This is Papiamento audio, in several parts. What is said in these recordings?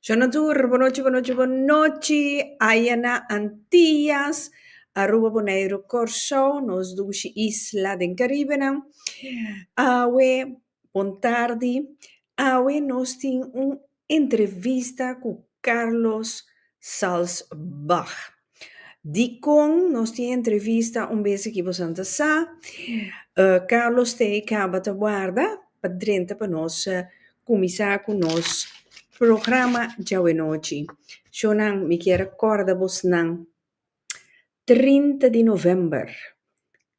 Shona tur, bonochi, bonochi, bonochi. Aya na Antillas, Aruba, Boneiru, Kòrsou, nos dushi isla den Karibenan. Awe, bon tardi. Awe nos tin un entrevista ku Carlos Salsbach. Dikon nos tin entrevista un bes aki boso ta sa. Carlos t'ei kaba ta warda pa drenta pa nos kuminsá ku nos programa djawe nochi. Shownan, mi kier a kòrda bosnan 30 di novèmber,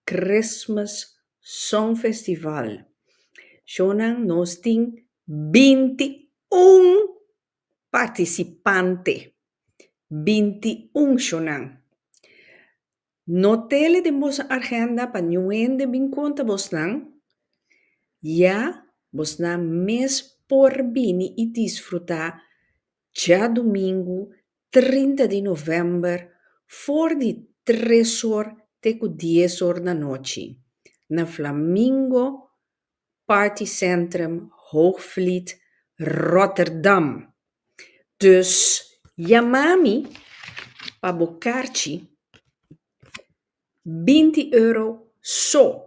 Christmas Song Festival. Shownan, nos tin 21 partisipante. 21 shownan. Not'é den boso agenda pa niun hende bin konta bosnan. Ya bosnan mes por bini i disfrutá djadumingu 30 di novèmber for di 3 or te ku 10 or di anochi na Flamingo Party Centrum Hoogvliet, Rotterdam. Dus yama mi pa bo karchi €20 so.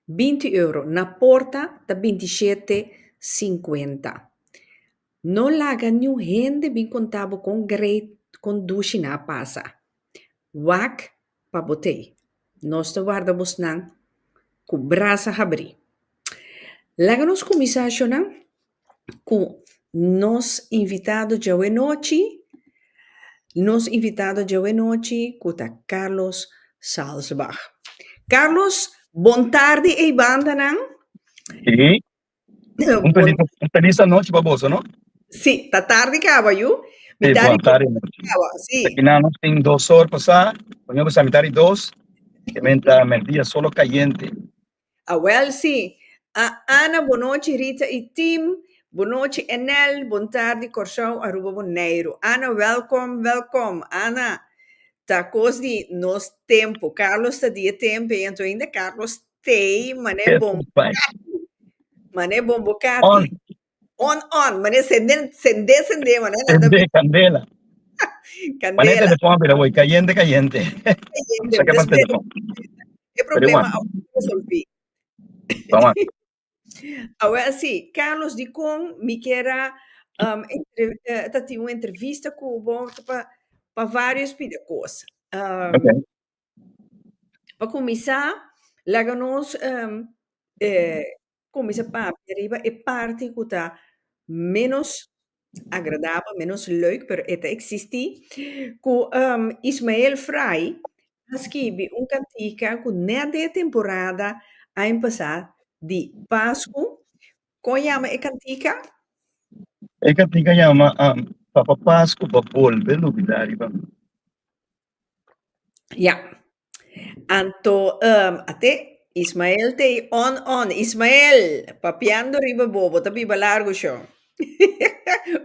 €20. Na porta ta 27,50. No laga niun hende bin konta bo kon great kon dushi nan a pasa. Wak pa bo t'ei. Nos ta warda bosnan ku brasa habrí. Laga nos kuminsá shownan ku nos invitado djawe nochi. Nos invitado djawe nochi ku ta Carlos Salsbach. Carlos, bon tardi ei bandanan. Sí. Un felis anochi pa boso, no? Sí, ta tardi kaba, yu. Sí, bon tardi anochi. Kaba, sí. Aki nan nos tin 2 or pasá, pone bisa mitar di dos, ke men ta merdia solo kayente. Awèl sí. A Ana, bonochi Rita i team. Bonochi Enel, bon tardi Kòrsou, Aruba, Boneiru. Ana, wèlkom, wèlkom. Ana, ta kos di nos tempu. Carlos ta di e tempu ei, anto ainda Carlos t'ei mané bon mané bon bokati. On. On, on, mané sende, sende, sende, mané nan ta Sende, kandela. Mané Kandela. telefòn a bira woi, kayente, kayente. Kayente, Sa ke pa despues telefòn. e Pero problema igual. a resolví. Toma. Awel sí, Carlos, dikon mi kier a ta tin un entrevista ku bo pa pa varios pida kos. Okay. Pa kuminsá, laga nos kuminsá papia riba e parti ku ta ménos agradabel, ménos leuk, pero e ta eksistí, ku Ismael Fraai a skibi un kantika ku nèt den e temporada aña pasá di Pasku. Kon yama e kantika? E kantika yama Papa Pasku pa bolbe lubidá riba mi. Ya. Anto ate Ismael t'ei on on. Ismael, papiando riba bo, bo ta biba largu sho.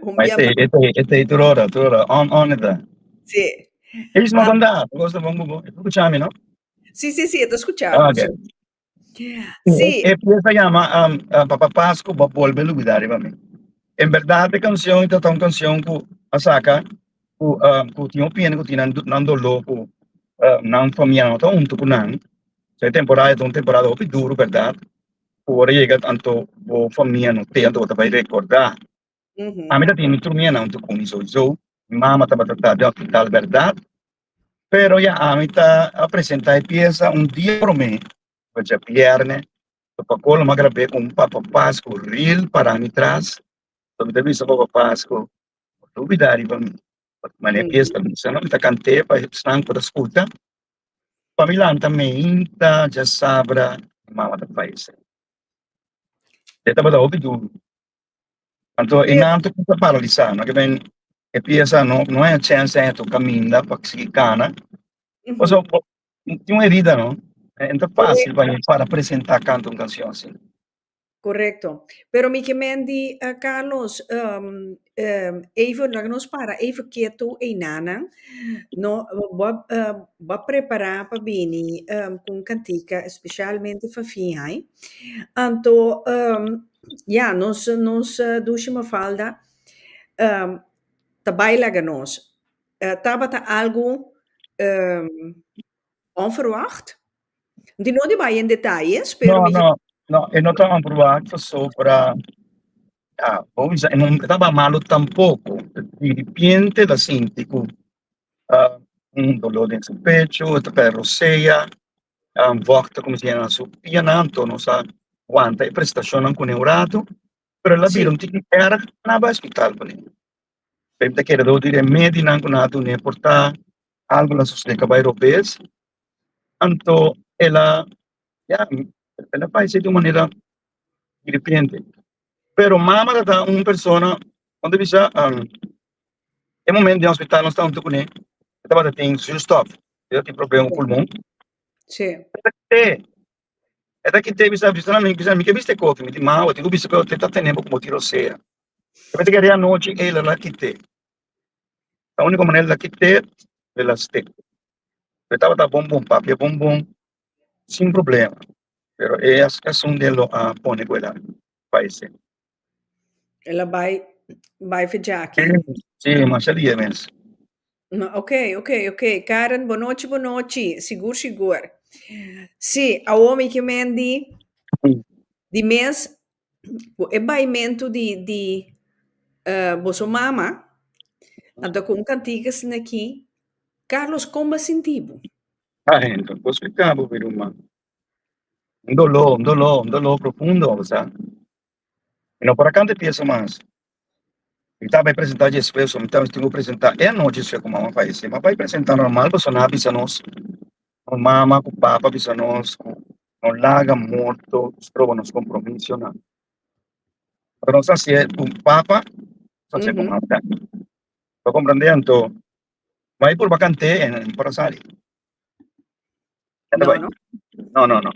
Un Ma bia e t'ei, e t'ei tur ora, tur ora. On on e ta. Sí. Isma kon ta? Bo ta bon ku bo? E ta skucha mi, no? Sí, sí, sí, e ta skucha Ah, bo, okay. sí. Sí. E pieza yama Papa Pascu bo bolbe lubida riba mi. En berdad e cancion ta un cancion cu a saca cu tin hopi hende cu tin nan dolor cu nan famia no ta hunto cu nan. So e temporada ta un temporada hopi duro berdad cu ora yega anto bo famia no te anto bo ta bay recorda. Ami ta tin mi tur mianan hunto cu mi souiso. Mi mama tabata ta den hospital berdad. Pero ya ami ta a presenta e pieza un dia prome, pa djabierne, so pa kolo mi a grab'é ku un Papa Pasku real para mi tras, so mi ta bisa Papa Pasku, bo lubida riba mi, manera e pieza ta bisa no, mi ta kant'é pa esnan ku ta skuta, pa mi lanta meinta djasabra mi mama ta fayesé. E tabata hopi duru. Anto e nan ta kuminsa paralisá, no ke men e pieza no no haña chèns haña tur kaminda pa sigui kana. Pasobra bo tin un herida no, e ta fásil pa para presentá kanta un kanshon asina. Korekto. Pero mi ke men di Carlos, even laga nos para even ketu einanan, no bo a bo a prepará pa bini ku un kantika espeshalmente pa fin hai. Anto ya nos nos dushi Mafalda. ta bai laga nos. Tabata algu onverwacht? Di no di bai en detayes, pero No, mi no, no, e no ta onverwacht pasobra, ya, bo bisa e no tabata malo tampoco. Di ripiente el a sinti cu un dolor den su pecho, e ta perde rosea, vocht ta cuminsa yena na su pianan, anto nos a wanta e prestacionnan cune un rato, pero el a bira un tiki erg, nan a bai hospital cune. P'e ta kere dor di remedinan cu nan a dun'é por ta algo la sosodé cabay robes, anto el a, ya, el a fallecé di un manera di repente. Pero mama ta ta un persona, con ta bisa, e momento den hospital nos ta hunto cune, e tabata tin zuurstof, e ta tin problema cu pulmon. E ta kite, e ta kite bisa, bisa na mi, bisa mi ke bisti e koki, mi di mama, bo tin cu bisti cu te ta tene bo como tirosea. E mester kere anochi ey la kite. La unico manera la kite e la stek. E tabata bon bon, papia bon bon, sin problema. Pero e asun den lo a pone cu el a fayece. El a bay bay fechaki. Si, masha dia mes. No, ok, ok, ok. Karen, bonochi, bonochi. Sigur, sigur. Si, awo mi ke men di, di mes Ku e baimentu di di boso mama, anto ku un kantika asina aki, Carlos kon bo a sinti bo? Ai, no por splika bo mi ruman. Un doló, un doló, un doló profundo, bo sa. Mi no por a kanta e piesa mas. Mi ta bai presentá despues, mi ta tin ku presentá e anochi despues ku mama fayesé. Mi a bai presentá normal pasobra nan a bisa nos, nos mama ku papa a bisa nos ku no laga morto stroba nos compromisonan. Pero nos hacié cu papa, nos hacié cu mama tambe. Bo comprende? Anto, bai purba canté en no por a sali. No, no. No, no, no.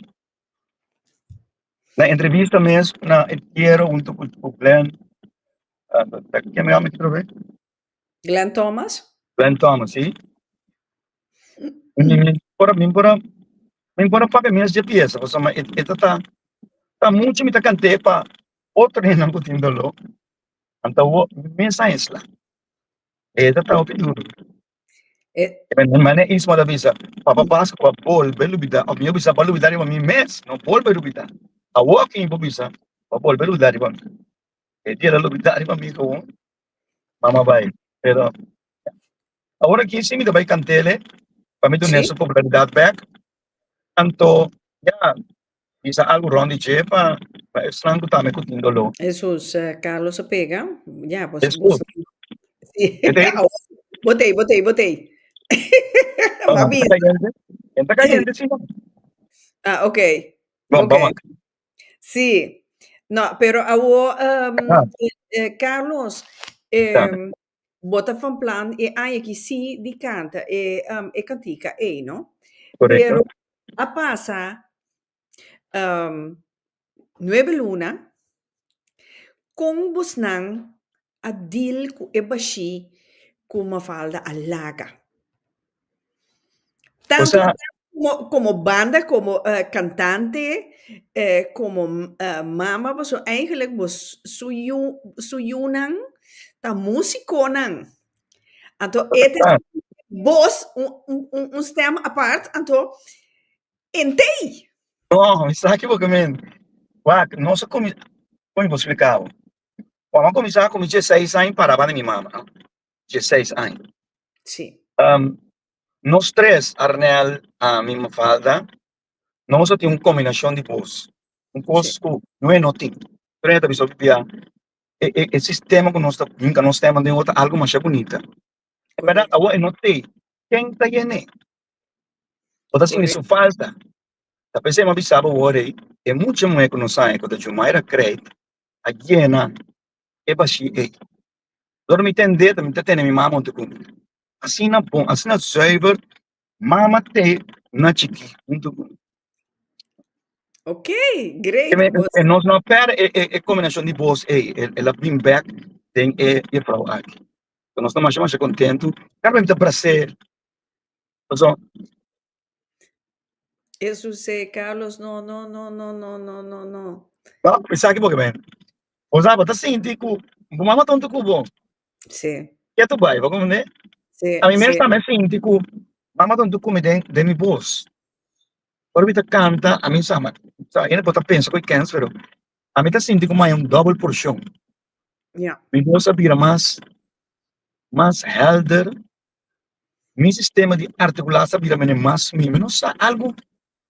Na entrevista mes na entiero hunto cu Glenn, ken mi yama otro vez? Glenn Thomas. Glenn Thomas, sí. Mi por mi por mi por papia mes dje pieza, pasobra e e ta ta ta mucho mi ta kant'é pa otro hendenan ku tin doló, anto awor mi mes a esla. E ta ta hopi duru. E Mane Isma ta bisa, Papa Pascu a bolbe lubida, of mi a bisa pa lubida riba mi mes, no bolbe lubida. Awor aki mi por bisa pa bolbe lubida riba mi. E dia el a lubida riba mi gewoon, mama bai. Pero awor aki si mi ta bai kantele pa mi duna su popularidad bek. Anto ya bisa algu rond di dje pa pa esnan ku tambe ku tin doló. Hesus, Carlos a pega. Ya, bos, Hesus. bos. Sí. E tei? Bo tei, bo tei, bo tei. No, Ma no, bisa. ta kayente. E ta kayente, si no. Ah, okay. Bon, Okay. bon. Sí. No, pero awo, Ah. Carlos, Ta. bo ta van plan e aña aki sí di canta e, e cantica ei, no? Correcto. Pero a pasa nuebe luna, con bosnan a deal cu e bashí cu Mafalda a laga? O Tanto sea, como, como banda, como cantante, como mama, pasobra eigenlijk bo su yu, su yunan ta musiconan. Anto e ta bos un, un, un stem apart, anto entei. No, mi sa ki bo ke men. Wak, nos a kuminsá, kon mi por splika bo? Wak, mi a kuminsá ku mi dieseis aña para banda mi mama, no? Dieseis aña. Sí. Nos tres, Arnel, ami, Mafalda, nos a tin un kombinashon di bos. Un kos ku no e no tin. Pero e ta bisa bia e e e sistema ku nos ta hinka nos tema den otro algu masha bunita. En bèrdat awor e no t'ei. Ken ta yen'é? Bo ta sinti su falta. Ta p'esei mi a bisa bo awor ei, e mucha muhé ku nos haña ku ta Jumaira Kreit a yena e bashí ei. Dor mi tend'é ta mi ta tene mi mama huntu ku mi. Asina bon, asina zuiver, mama te na chikí huntu ku mi. Ok, great. E nos no a pèrdè e e e kombinashon di bos ei, el a bin bèk den e juffrouw aki. Nos ta masha masha kontentu. Kada bes mi ta bras'é. Pasobra Eso se, Carlos, no, no, no, no, no, no, no, no. No, esaki bo ke men. Bo sa, bo ta sinti ku bo mama tonto ku bo. Sí. Ketu bai, bo comprende? Sí, A mi mes sí. tambe sinti ku mama ta ku mi den den mi bos. Ora mi ta kanta, a mi sa, sa hende por ta pensa ku e kens, pero a mi ta sinti ku mi haña un dòbel porshon. Ja. Mi bos a bira mas mas helder, mi sistema di artikulá sa bira mene mas mi. Mi no sa, algu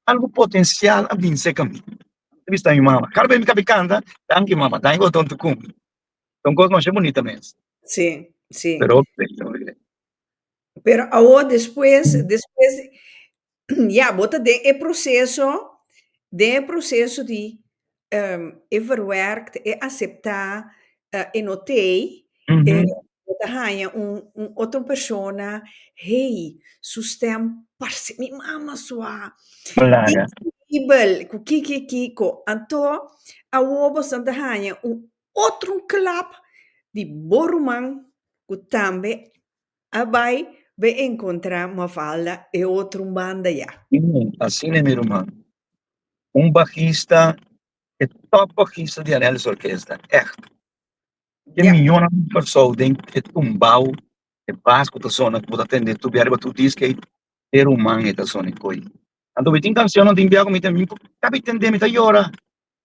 algu potensial a bin serka mi. Mi ta bisa mi mama, kada bes mi kabi kanta, danki mama, danki ku bo ta ku mi. Ta un kos masha bunita mes. Sí, sí. Pero Pero awor despues, despues, ya, bo ta den e proceso, den e proceso di e verwerkt, e acepta, e no t'ey, e bo ta haña un un otro persona, hey, su stem parse mi mama sua. Laga. Increíbel, cu kiko kiko. Anto awor boso ta haña un otro klap di bo ruman ku tambe a bai be enkontrá Mafalda e otro banda ya. Asina mi ruman. Un bajista, e top bajista di Anelis Orkesta, ègt. Tin miyonan di Kòrsou den e tumbao, e bas ku ta sona ku bo ta tende tur bia riba tur disk ei, e ruman ei ta sona e koi. Anto mi tin kanshonnan tin bia ku mi ta mi ta tende mi ta yora.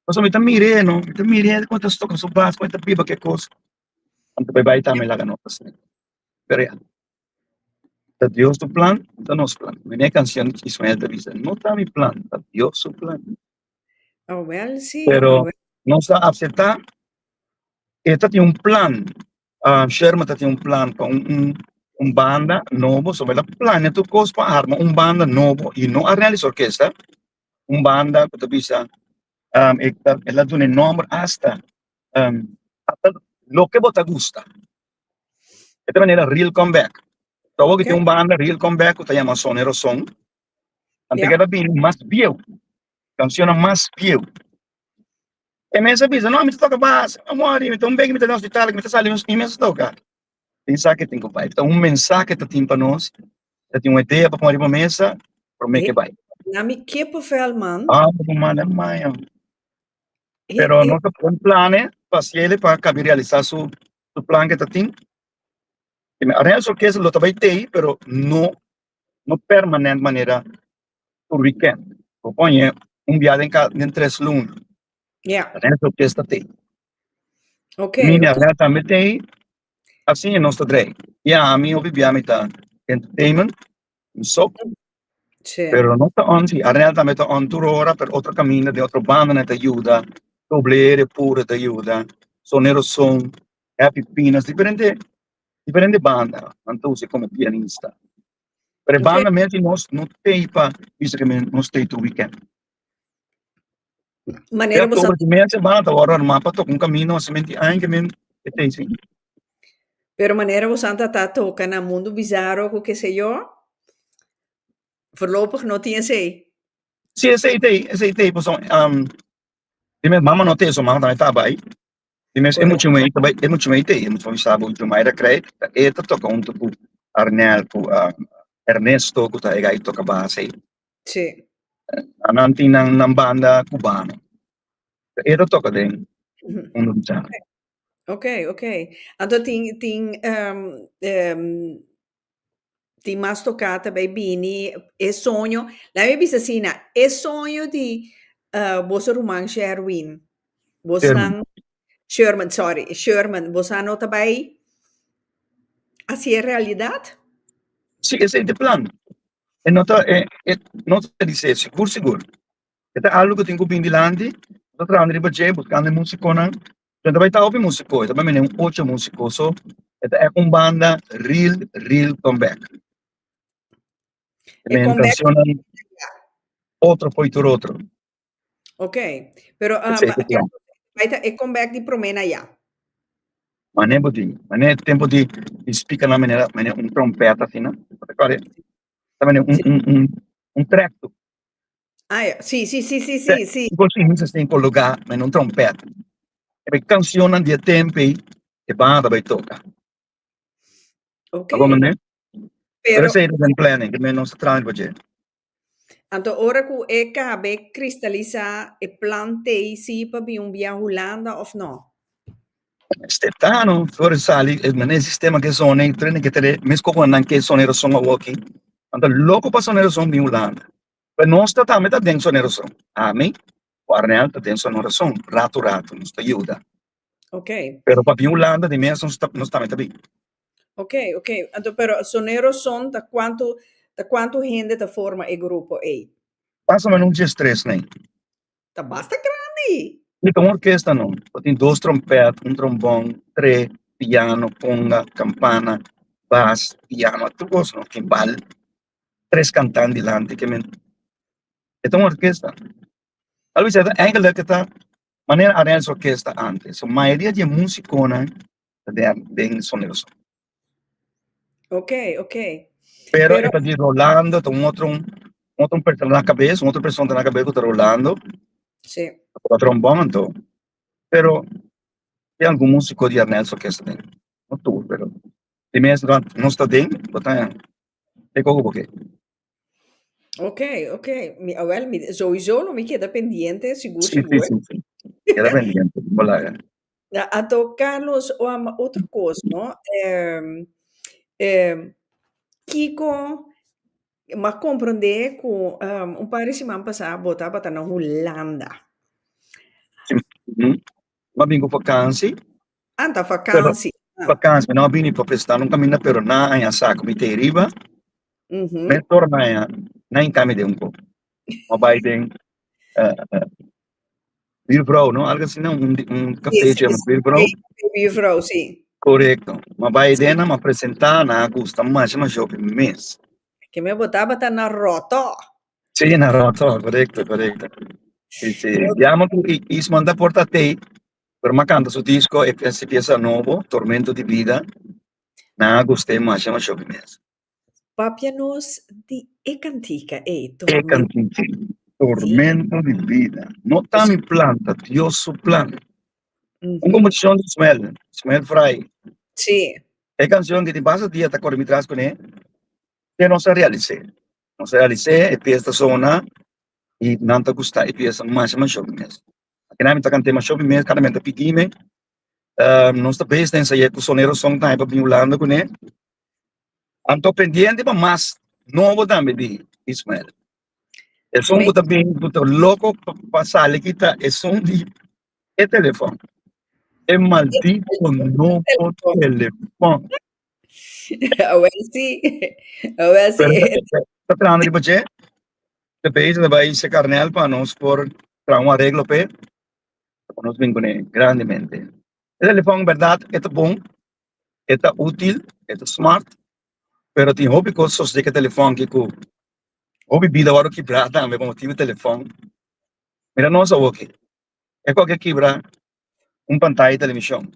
Pasobra mi ta mir'é no, mi ta mir'é kon e ta toka su bas, kon e ta biba ku e kos. Anto bai bai tambe laga nos asina. Pero ya, ta Dios su plan, no ta nos plan. Mene e kanshon di Ismael ta bisa, no ta mi plan, ta Dios su plan. Oh, wel, sí. Pero Oh, wel. nos ta aceptá, e ta tin un plan. Sherman ta tin un plan pa un, un, un banda nobo. So, el a planea tur kos pa arma un banda nobo i no a realisa orkesta. Un banda ku ta bisa, e ta, el a duna e nòmber hasta, hasta loke bo ta gusta. E ta manera Real Comeback. So awor ki tin un banda Real Comeback ku ta yama Sonero Son. Anto ke ta bini mas bieu, kanshonnan mas bieu. E mes a bisa, no, mi ta toka bas, mi a mori, mi ta un bek, mi ta den hospital, mi ta sali, mi mes a toka. Tin sa ke tin ku bai. Ta un mensahe ta tin pa nos, ta tin un idea pa pon riba mesa, promé ke bai. Na mi kippenvel, man. Ah, man, maya. Pero no ta pon planes pa hasiele pa kabi realisá su su plan ke ta tin. Arreglo orkesta lo ta bai tei, pero no no permanent manera tur weekend. Bo pone un bia den ka den tres luna. Ja. Arreglo orkesta tei. Okay. Mini arreglo tambe tei. Asina nos ta drei. Ya, mi hopi bia mi ta entertainment, mi so. Sí. Pero no ta on, sí, Arnel tambe ta on tur ora, pero otro caminda den otro bandanan ta yuda, Doble R puro ta yuda, Sonero Son, Happy Pinas, diferente, diferente banda nan ta usa como pianista. Pero e banda mes di nos no t'ei pa bisa ke nos t'ei tur weekend. Manera bo sa. Di mes e banda ta wòrdu armá pa toka un camino asimenti aña ke men e t'ei si. Pero manera bo santa ta toka na Mundo Bizarro ku keseyo, voorlopig no tin esei. Si esei t'ei, esei t'ei pasobra di mes mama no t'ei so mama tambe ta bai. Di mes e mucha muhé ta bai, e mucha muhé t'ei, e mucha muhé sa bo Jumaira Krijt, ta e ta toka huntu ku Arnel ku Ernesto ku ta e gai toka bas ei. Si. Nan tin nan nan banda cubano. E ta toka den Mundo Bizarro. Ok, ok. Anto tin tin tin mas toká ta bai bini e soño, laga mi bisa asina, e soño di boso ruman Sherwin, bosnan, Sherman, sorry, Sherman, bosan no ta bai hasié realidat? Sí, esei ta e plan. E no ta, e no ta di ser sigur sigur. E ta algu ku tin ku bin dilanti, bo ta trahando riba dje, buskando e musikonan. No ta bai ta hopi musiko, e ta bai mene un ocho musiko, so e ta un banda real, real comeback. E comeback. Cancionnan otro fo'i tur otro. Ok, pero bai ta e comeback di prome na ya. Mane bo di, mane tempo di di speaker nan manera mane un trompeta asina, bo ta kòrda? Ta mane un un un un trekto. Ah ya, si si si si si si. Un kos insa sin kologá mane un trompeta. E kanshonnan di e tempo ei e banda bai toka. Ok. Abo mane? Pero Pero esei ta den planning, ke men nos ta traha riba dje. Anto ora ku e kabe kristalisá e plan t'ei si pa bin un bia Hulanda òf no? Mester ta no, for sali e mane sistema ke zona e trene ke tere mes koko nan ke sonero son awoki. Nan ta loko pa sonero son bin Hulanda. Pero nos ta tambe ta den sonero son. Ami ku Arnel ta den sonero son ratu ratu nos ta yuda. Ok. Pero pa bin Hulanda di mes nos ta nos tambe ta bin. Ok, ok. Anto pero sonero son ta kuantu ta kuantu hende ta forma e grupo ei? Mas o menos un diestres nei. Ta basta grandi. Mi ta un orkesta no. Bo tin dos trompet, un trombon, tre, piano, conga, campana, bas, piano, tur cos no. Timbal, tres cantan dilanti ke men. E ta un orkesta. Al bisa ta eigenlijk e ta manera Arends Orkesta antes. So mayoria di e musiconan ta den den Sonido Son. Ok, ok. Pero e ta di Rolando, ta un otro un otro persona na cabes, un otro persona na cabes cu ta Rolando. Sí. Ta trombon anto. Pero tin algun musico di Arnel's Orkesta den. No tur, pero di mes nos ta den, bo ta e koco bo ke. Ok, ok. Mi, awel, mi, sowieso lo mi keda pendiente, sigur, Sí, sí, sigur. sí, sí. Keda pendiente, bo laga. Ja, anto Carlos, um, otro kos, no? Em, em, kiko m'a komprondé ku um, un par di siman pasá bo tabata na Hulanda. Sí. M'a bin ku vakansi. Anta vakansi. Pero, vakansi, mi no a bini pa prestá un kaminda, pero nan a haña sa ku mi ta riba. Mi torna haña, nan hinká mi den un kos. M'a bai den Buurvrouw, no? Algo asina, un, un café se llama Buurvrouw. Buurvrouw, sí. Correcto. Ma bai den, ma presentá, na gusta masha masha hopi mes. Ke me bo tabata na Roto. Sí, na Roto, correcto, correcto. Sí, sí. Llama ku Isman da porta tei, pero ma canta su disco, e pieza nobo, Tormento di Vida. Na gusté masha masha hopi mes. Papia nos di e kantika ei, E Tormento. kantika, Tormento di Bida. No ta mi plan, ta Dios su plan. Un komposishon di Ismael, Ismael Frey. Sí. E kanshon ki tin basta dia ta kore mi tras kuné, te nos a realis'é. Nos a realis'é, e pies ta sona i nan ta gusta e pies masha masha hopi mes. Akinan mi ta kant'é masha hopi mes, kada men ta pidi mi. Nos ta bezig ta ensay'é ku Sonero Song tambe pa bin Hulanda kuné. Anto pendiente pa mas nobo tambe di Ismael. Esun ku ta bin ku ta loko pa sali aki ta esun di e telefòn. E maldito nobo telefòn. Awel si, awel si. Ta trahando riba dje. Ta bezig ta bai se karnel pa nos por traha un areglo p'e. Pa nos bin kuné grandemente. E telefòn bèrdat e ta bon. E ta útil, e ta smart, pero tin hopi kos sosodé ku e telefòn aki ku hopi bida wòrdu kibrá tambe pa motibu di telefòn. Mira nos awoki, e ku a kibra un pantaya di televishon,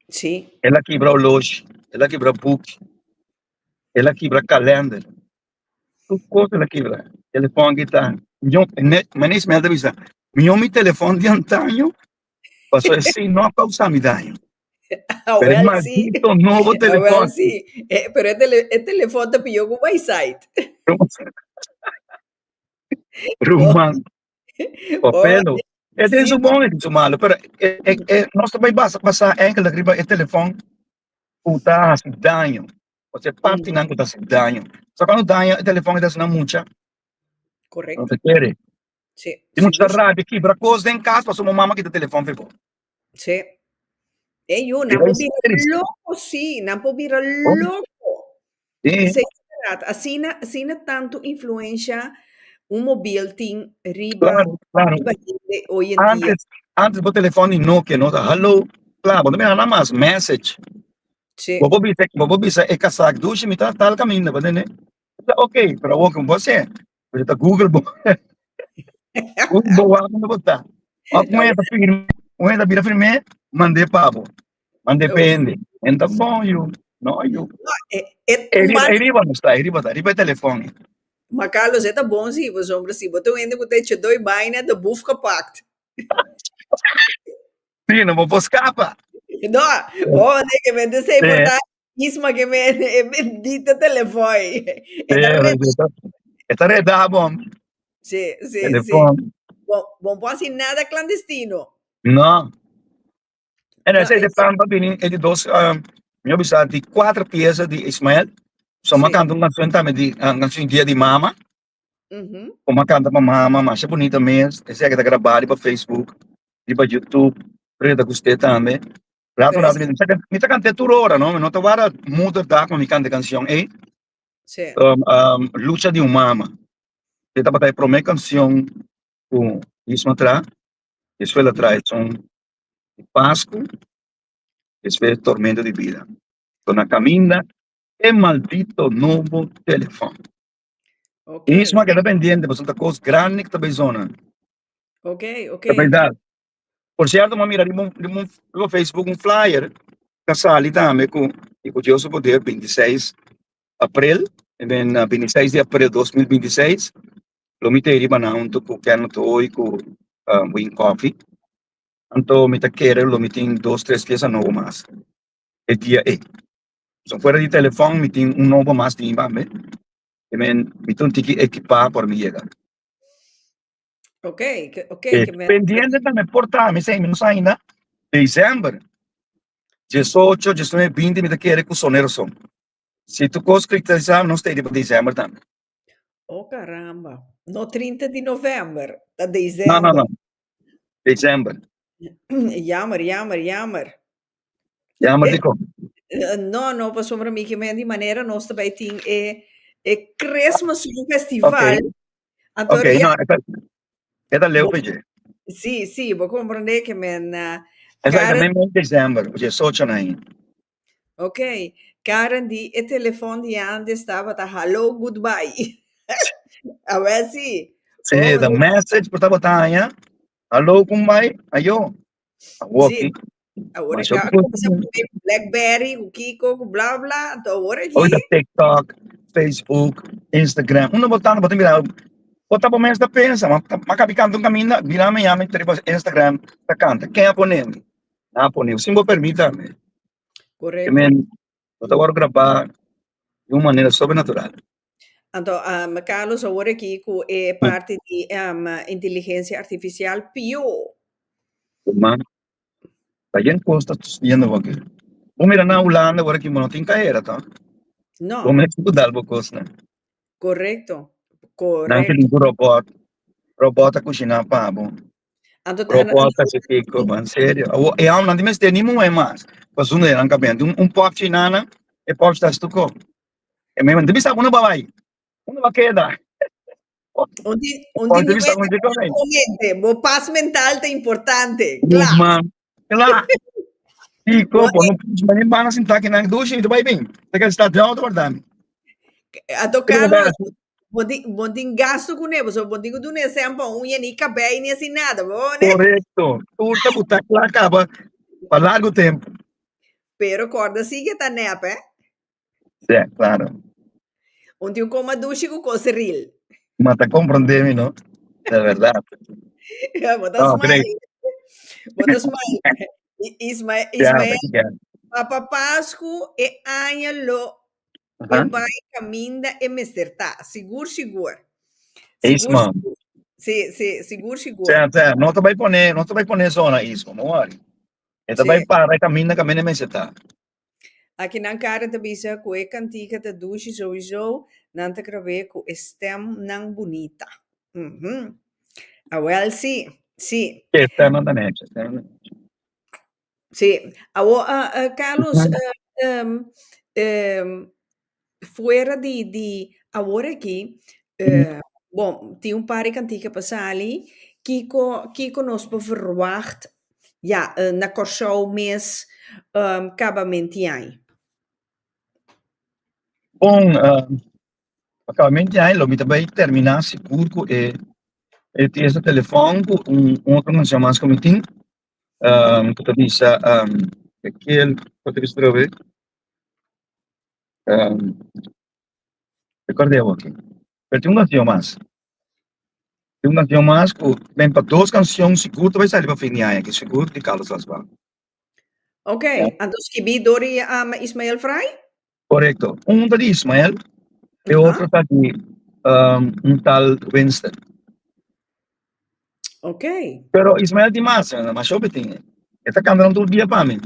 Sí. el a kibra oloshi, el a kibra buki, el a kibra kalènder, tur kos el a kibra. Telefòn aki ta, mane Ismael ta bisa, mihó mi telefòn di antaño Paso esei no a causa mi daño. Ah, Pero e wel sí. maldito nobo Ah, wel telefon. sí. Eh, pero e, tele, e telefon ta pió ku eyesight. Ruman, Bo, papelo. E tin sí. su bon, e tin su malo, pero e, e, e, nos ta bai basa pasa enkel riba e telefon ku ta hasi daño. Osea, partinan ku ta hasi daño. So cuando daña e telefon e ta hasi nan mucha, no Correcto. ta kere. Sí, Di mucha sigur. rabia kibra kos den kas pasobra bo mama kita telefòn for bo. Sí. Ey, yu, nan por bira loko, sí, nan por bira loko. Sí. Esei ta bèrdat. Asina, asina tantu influensha un mobil tin riba, Claro, claro. riba hende hoy en dia. Antes, antes bo telefòn di Nokia no ta hallo, kla, bo no mira nada mas message. Sí. Bo por bisa, bo por bisa e kasak dushi mi ta tal kaminda, bo tende? Ta ok, pero awor ku bo hasié, Pero ta Google bo. Google bo wak unda bo ta. Of un hende ta firme, un hende ta bira firme, mand'é pa bo. Mand'é pa hende. En ta bon yu. No yu. E, e, E un riba, man, e riba no sta, e riba ta, riba e telefon. ma Carlos, e ta bon si, pasobra si bo ta un hende ku ta echa doi baina, ta boef gepakt. Sí, no bo por skapa. No, oh, nee, ke men te sei Sí. por ta Isma ke me e bendito telefon. E ta Sí, red. e ta redá bon. Sí, sí, sí. Telefon. Bon, bon por hasi nada clandestino. No. En No, esei e de plan pa bini e di dos, mi a bisa di kuater piesa di Ismael. So mi a kanta un kanshon tambe di un kanshon Dia di Mama. Ku mi a kanta pa mama, masha bunita mes. Esei a keda grabá riba Facebook, riba YouTube, pero e ta gust'é tambe. Rato Pero rato mi ta kant'é tur ora, no? Mi no ta wara moederdag pa mi kanta e kanshon ei. Lucha di un mama. E tabata e promé kanshon ku Isma traha. Despues el a traha esun di Pasku, despues Tormento di Bida. So na kaminda e maldito nobo telefòn. Isma keda pendiente pasobra ta kos grandi ku ta bai zona. Ta berdad. Por cierto, m'a mira riba un riba Facebook un flyer ta sali tambe ku i ku Dios su poder 26 april, e ben 26 di april 2026 lo mi ta e riba nan hunto ku Kenneth Hoy ku Wayne Coffie. Anto mi ta kere lo mi tin dos tres pieza nobo mas e dia ei. So fuera di telefòn mi tin un nobo mas tin tambe. E men mi ta un tiki ekipá por mi yega. Ok, ok. Eh, pendiente tambe por ta, mi sei, mi no sa ainda. December, 18, 19, 20, mi ta kere ku Sonero Son. Si tu kos kristalisá, nos ta iri pa december tambe. Oh caramba. No 30 di november, ta No, december. no, no. December. Jammer, jammer, jammer. Jammer di kon? No, no, pasobra mi ke men di manera nos ta bai tin e e Christmas Festival. Okay. Anto Ok, no, e ta, e ta leu peje. Sí, sí, bo comprende que men Exacto, men men december, oye, socho na ahí. Ok, Karen di e telefon di antes tabata hallo goodbye. A ver si. Sí, oh, the message por tabata aña, hallo goodbye, ayo. Awor Sí. aki. Awor Mas yo aki a kuminsá ku Blackberry, ku Kiko, ku bla bla, anto awor aki. Hoy ta TikTok, Facebook, Instagram. Uno bo ta bo ta mira, bo ta bo mes ta pensa, ma ma kabi kanta un kaminda, mira mi yama mi riba Instagram ta kanta. Ken a pone mi? Nan a pone, sin bo permita mi. Korekto. Men, bo ta wòrdu grabá di un manera sobrenatural. Anto, um, Carlos, awor aki ku e parti di um, inteligensia artifisial pió. Man, ta yen kos ta sucediendo awor aki. Bo mira na Hulanda awor aki bo no tin kaera to. No. Bo mes ku dal bo kosnan. Korekto, Nan korekto. tin ku robot, robot ta kushiná pa bo. Anto ta Robot ta hasi kiko, man, serio. Awor e homnan tin mester ni muhé mas pa zunda nan kabia. Un un popchi nana, e popchi ta hasi tur kos. E mi ta bisa unda bo a bai? Unda bo a keda? Un di un di Bo ta bisa unda bo a bai? Momente, bo pas mental ta importante. Kla. Man, kla. Kiko, bo no pudi ni bana sinta akinan dushi, mi ta bai bin. Ta keda sta den auto warda mi. Anto Carlos, bo tin bo tin gasto kuné, pasobra bo tin ku duna e sèn pa uña ni kabei ni hasi nada, bo ne? Korekto. Tur ta ku ta kla kaba pa largu tempu. Pero kòrda si ke ta nèp, eh. Sí, claro. Un tin un coma dushi cu coseril. Ma ta comprende mi, no? De verdad. Bo ta No, smile. great. Bo ta smile. Ismael, Ja, Ismael, ta kier. Papa Pascu e aña lo e bai caminda e mester ta. Sigur, sigur. Sigur, Isma. sigur. Sí, sí, sigur, sigur. Sea, sea, no ta bai pone, no ta bai pone zona, Isma, no worry. E ta Sí. bai para e caminda caminda e mester ta. Aki nan Karen ta bisa ku e kantika ta dushi souiso nan ta grab'é ku e stemnan bunita. Uhum. Awel si, si. E stemnan ta nechi, e stemnan ta nechi. Si. Awor, Carlos, fuera di di awor aki, bon, tin un par di kantika pa sali, kiko kiko nos por verwagt ya na Kòrsou mes kaba menti aña? Bon, pa kaba menti aña lo mi ta bai terminá sigur ku e e esta telefòn ku un otro kanshon mas ku mi tin, ku ta bisa ekel, ku ta bisa atrobe? Recordé awor aki. Pero tin un canción mas. Tin un canción mas cu ben pa dos canción sigur ta bay sali pa fin di aña aki, sigur di Carlos Lasbal. Ok, anto skibi door di um, Ismael Frey? Correcto. Un ta di Ismael, e otro ta di um, un tal Winston. Ok. Pero Ismael tin mas, mas hopi tin. E ta kanta nan tur dia pa mi.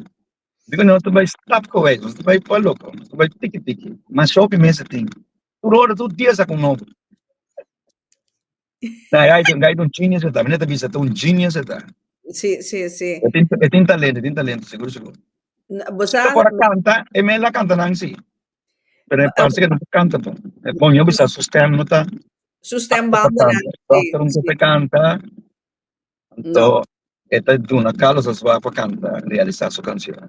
Digo nos ta bai stap kowei, nos ta bai pa loko, nos ta bai tiki tiki. Mas shopi mes e tin. Tur ora, tur dia sa ku nobo. Na, gai gai ta un genius e ta. Mi no ta bisa, ta un genius e ta. Sí, sí, sí. E tin e tin talento, e tin talento, sigur sigur. Bo sa. Ora kanta, e men la kanta nan si. Pero e parse ke no por kanta bon. E bon, yo bisa su stem no ta. Su stem banda nan. Dokter un ta kanta. Anto e ta duna Carlos Asua pa kanta, realisa su kansion.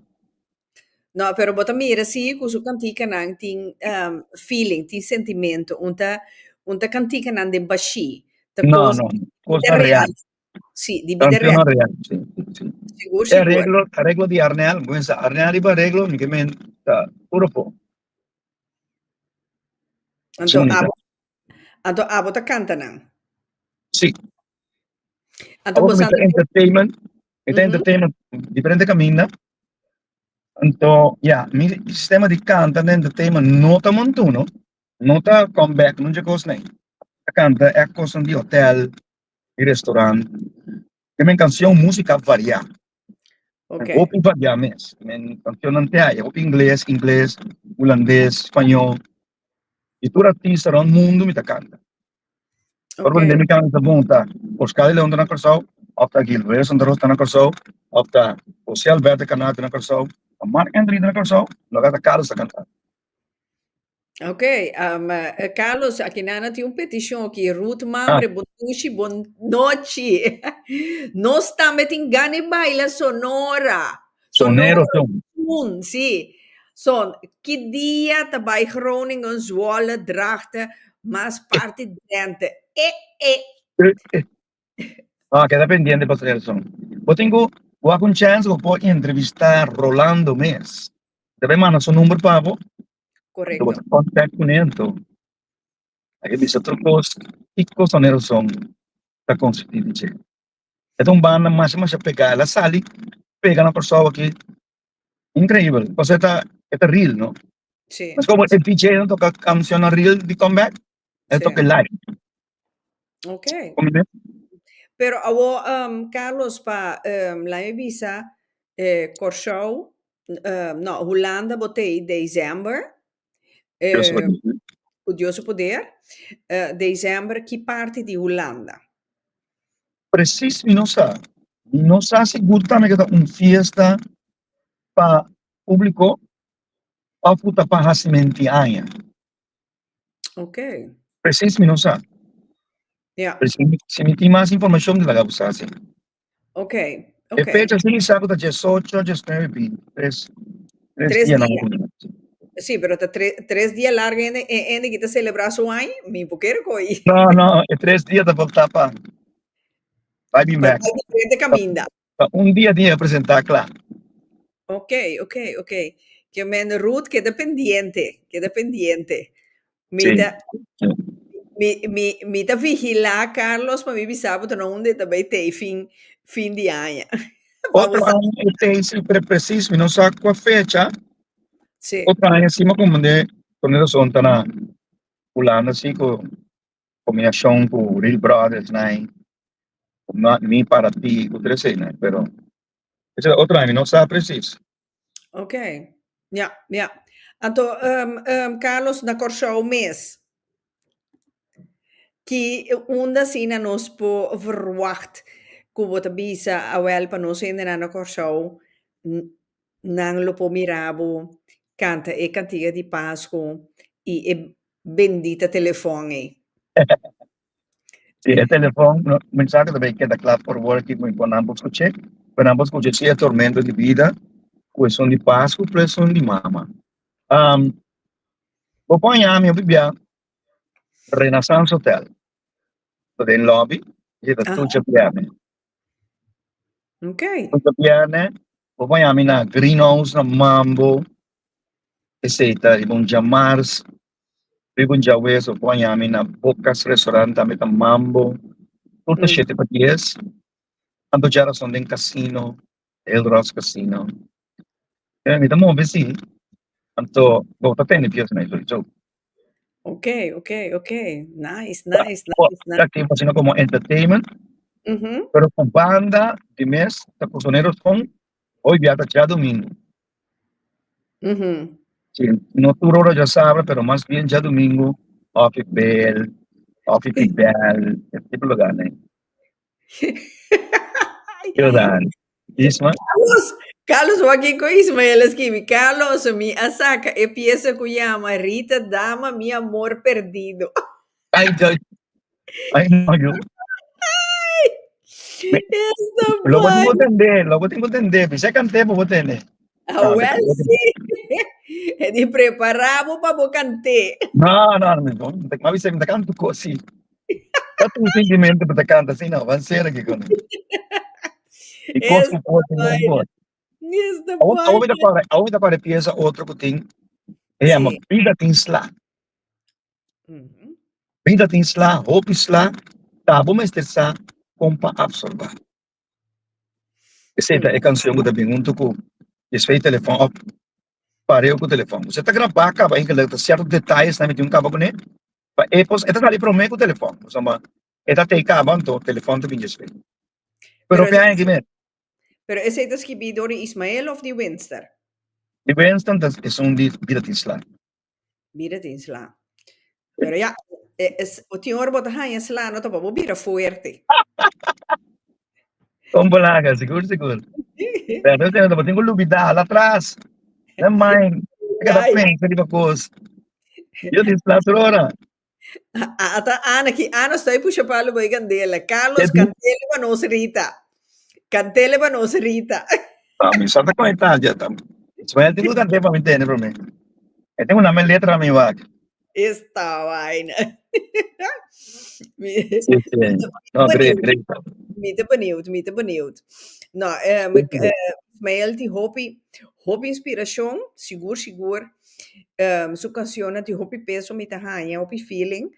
No, pero bo ta mira si ku su kantikanan tin feeling, tin sentimento. Un ta un ta kantikanan den bashí. Ta No, kos no, di kos bida real. real. Sí, di bida real. Kansionnan real, sí, sí. Sigur, E sigur. areglo, areglo di Arnel, bo pensa Arnel riba areglo, mi ke men ta puro po. Anto Asina abo, anto abo ta kanta nan. Sí. Anto Abo bo mi sa ta entertainment, mi ta entertainment diferente kaminda. Anto, ya, mi sistema di kanta den entertainment no ta montuno, no ta come back, nunca kos nei. Ta kanta e kosnan di hotel, di restaurant. Te men kansion músika variá. Hopi variá mes. Men kansionnan te haya, hopi ingles, ingles, hulandes, spañó. I tur artista rònt mundu mi ta kanta. Ora ku mi kanta bon ta Oscar de Leon ta na Kòrsou, òf ta Gilberto Santa Rosa ta na Kòrsou, òf ta José Alberto Canal ta na Kòrsou, òf Marc Anthony ta na Kòrsou, loke ta Carlos ta kanta. Ok, Carlos, aki nan tin un petishon aki, Ruth Mamre, bon dushi, bon nochi. Nos tambe tin gana di baila Sonora. Sonero son. Son, sí. Son, ki dia ta bai Groningen, Zwolle, Drachten, mas parti Drenthe? E, e. Ah, keda pendiente pa Sonero son. Bo tin ku wak un chance bo por entrevista Rolando mes. Ta bai manda su number pa bo. Correcto. Bo ta contact kuné anto. A ke bisa tur kos kiko Sonero son ta konsistí di dje. E ta un banda masha masha pegá. El a sali pega na Kòrsou aki. Increíbel. Pasobra e ta e ta real, no? Sí. Mas como e DJ no toca cancionnan real di Comeback, el Sí. toca live. Ok. Comprende? Pero awo, Carlos, pa laat mi bisa, Kòrsou, no, Hulanda bo t'ei december. Dios su poder. Ku Dios su poder. December, ki parti di Hulanda? Precies mi no sa. Mi no sa sigur tambe ku ta un fiesta pa públiko òf ku ta pa hasimenti aña. Ok. Precies mi no sa. Ja. Pero si mi, si mi tin mas informashon mi ta laga bo sa si. Ok, E ok. fecha si mi sa ku ta diesocho, diesnuebe, binti. Tres, tres Tres dia nan dia. ku Sí, pero ta tre, tres dia largo hende, hende ki ta celebra su aña, mi por kere ko'i. No, no, e tres dia ta por ta pa bai bin Pa bek. bai diferente kaminda. Pa un dia tin e presentá kla. Ok, ok, ok. Ke men Ruth keda pendiente, keda pendiente. Mi Sí. ta mi mi mi ta vigilá Carlos pa mi bisa bo ta na unda e ta bai tei fin fin di aña. Pa Otro bo sa. aña e tei si pre precies mi no sa kua fecha. Sí. Otro aña si mi a komprendé Tony Razon ta na Hulanda si ku kombinashon ku Real Brothers nai ku Mi Para Ti ku tur esei nai pero esei ta otro aña mi no sa precies. Ok, ya, ya. Anto, Carlos, na Kòrsou mes, ki unda asina nos por verwagt ku bo ta bisa awèl pa nos hendenan na Kòrsou nan lo por mira bo kanta e kantiga di Pasku i e bendita telefòn ei? Sí, e telefòn, no, mi sa ku ta bai keda kla por wor aki ku nan por skuch'é, pero nan por skucha si e tormento di bida ku esun di Pasku ku esun di mama. Bo por haña mi hopi bia Renaissance Hotel, ta den lobby, i ta tur djabièrnè. Ok. Tur djabièrnè bo por haña mi na Greenhouse na Mambo, esei ta riba un djamars, riba un djawes bo por haña mi na Bocas Restaurant tambe ta Mambo, tur ta shete pa dies. Anto djarason den Casino, El Ross Casino. Mi ta move si, anto bo ta tende pies na sowieso. Ok, ok, ok. Nice, nice, nice, nice. Activo asina como entertainment, pero cu banda di mes ta cu Soneros Fon. Hoy bia ta djadumingu. Si, no tur ora djasabra, pero mas bien djadumingu, òf i bel, òf i Fidel, e tipo lugarnan ei. Jordan. Isma? Carlos, Carlos, wak kiko Ismael a skibi. Carlos, mi a saka e piesa ku yama Rita Dama mi amor perdido. Ay, ay, ay, no, yo. Esta Lo bo tin vaina. ku tende, lo bo tin ku tende. Bisa kant'é pa bo tende. Ah, wel, sí. E di prepará bo pa bo kant'é. No, no, no, no, mi a bisa mi ta kanta kos si. Ta tur sentimento bo ta kanta asina, ban sera kiko no. I kos ku por tin un por. Esta Awor awor mi ta vaina. kòrda, awor mi ta kòrda e piesa otro ku tin, e yama Sí. Bida tin sla. Bida tin sla, hopi sla, ta bo mester sa kon pa apsorbá. Esei ta e kanshon ku ta bin huntu ku Desfei Telefòn òf Pareu ku Telefòn. Bo ta grabá kaba enkele ta sierto detayesnan mi tin ku kaba kuné pa e pos e ta sali promé ku telefòn pasobra e ta tei kaba anto telefòn ta bin despues. Pero Pero pia aki mes. Pero esei ta skibí dor di Ismael òf di Winston? Di Winston ta esun di Bida Tin Sla. Bira tin sla. Pero ya, e, es, o tin ora bo ta haña sla, no ta pa bo bira fuerte. Kon bolaga, sigur, sigur. Pero te bo tin ku lubidá, hala atras. Na mind. Te kada Ai. pensa riba kos. Yo tin sla tur ora. Ata Ana ki Ana estoy pusha palo boy candela. Carlos, Ke di? cantele pa nos Rita. Cantele pa nos Rita. Ah, mi sa ta conectá ya ta. Ismael tin ku cant'é pa mi tende promé. E tin una men letra mi wak. Esta vaina. Mi, Sí, sí. No, great, great. mi ta benieuwd, mi ta benieuwd. No, eh, Ismael tin hopi, hopi inspiracion, sigur, sigur. Su cancionnan tin hopi peso mi ta haña, hopi feeling.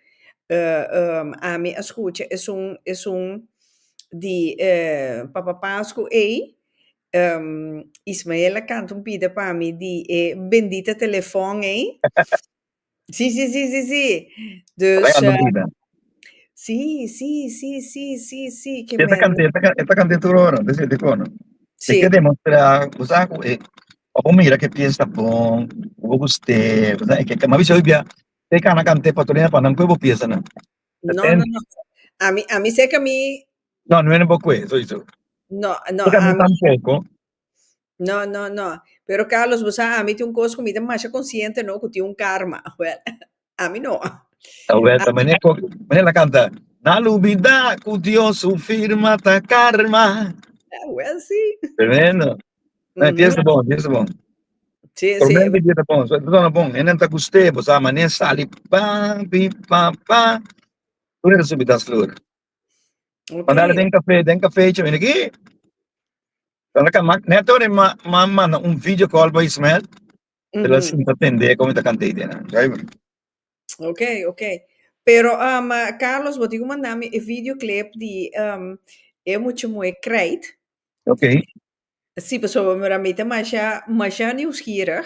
Ami a scucha esun, esun di Papa Pascu ey. Ismael a canta un pida pa mi di e bendita telefon ey. Sí, sí, sí, sí, sí. Dus, Tabata canta un pida. sí, sí, sí, sí, sí, sí, ke E ta men. canta, e ta, e ta canta tur ora, desde di kono. E Sí. ke demostra, bo sa ku e, pa bo mira ke pies ta bon, ku bo gust'é, bo sa, e ke, ma bisa hoy bia, te kana kant'é pa tur hende pa nan kue bo piesanan. No, no, no. Ami, ami sé ke mi. No, no bo kue, sowieso. No, no, Porque ami ami. tampoco. No, no, no. Pero Carlos, bo sa, ami tin un kos ku mi ta masha konsiente, no, ku tin un karma. Wel, ami no. Awel, ta mane ko, mane la kanta, Na lubida ku Dios su firma ta karma. Wel, sí. Tremendo. No, Dios ta bon, Dios ta bon. Sí, sí. Tormenta Dios ta bon, so, ta bon. Hende ta gust'é, bo sa, mane sali, pam, pim, pam, pam. Tur hende subi tas flor. Mandale den café, den café, che, mira aquí. Dale ka ma, net ora ma, ma manda un video call pa Ismael, el a sinta tende como ta canta idea. Ok, ok. Pero, um, Carlos, bo tin ku manda mi e videoclip di um, e mucha muhe krijt. Ok. Sí, pasobra mira mi ta masha, masha nieuwsgierig.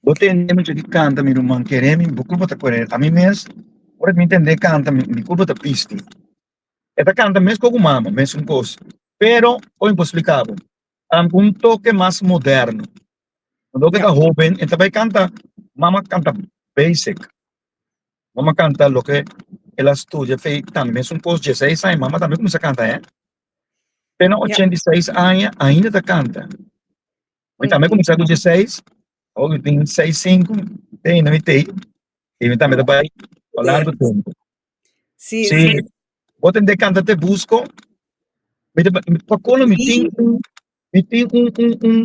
Bo tende mucha di canta mi ruman kere mi bo culpa ta kore ami mes ora mi tende canta mi mi culpa ta bisti e ta canta mes cu mama mesun cos pero con mi por splica bo cu un toke mas moderno cuando e ta hoben e ta bay canta mama canta basic mama canta loke el a studia fe tambe mesun cos dieseis aña mama tambe cuminsa canta eh te na 86 aña ainda ta canta. Mi tambe kuminsá ku dieseis, awor mi tin seis sinku, te ainda mi tei, i mi tambe ta bai pa largu tempu. Sí, Sí, sí. bo tende kanta te busko, mi ta pa kono mi tin un, mi tin un un un,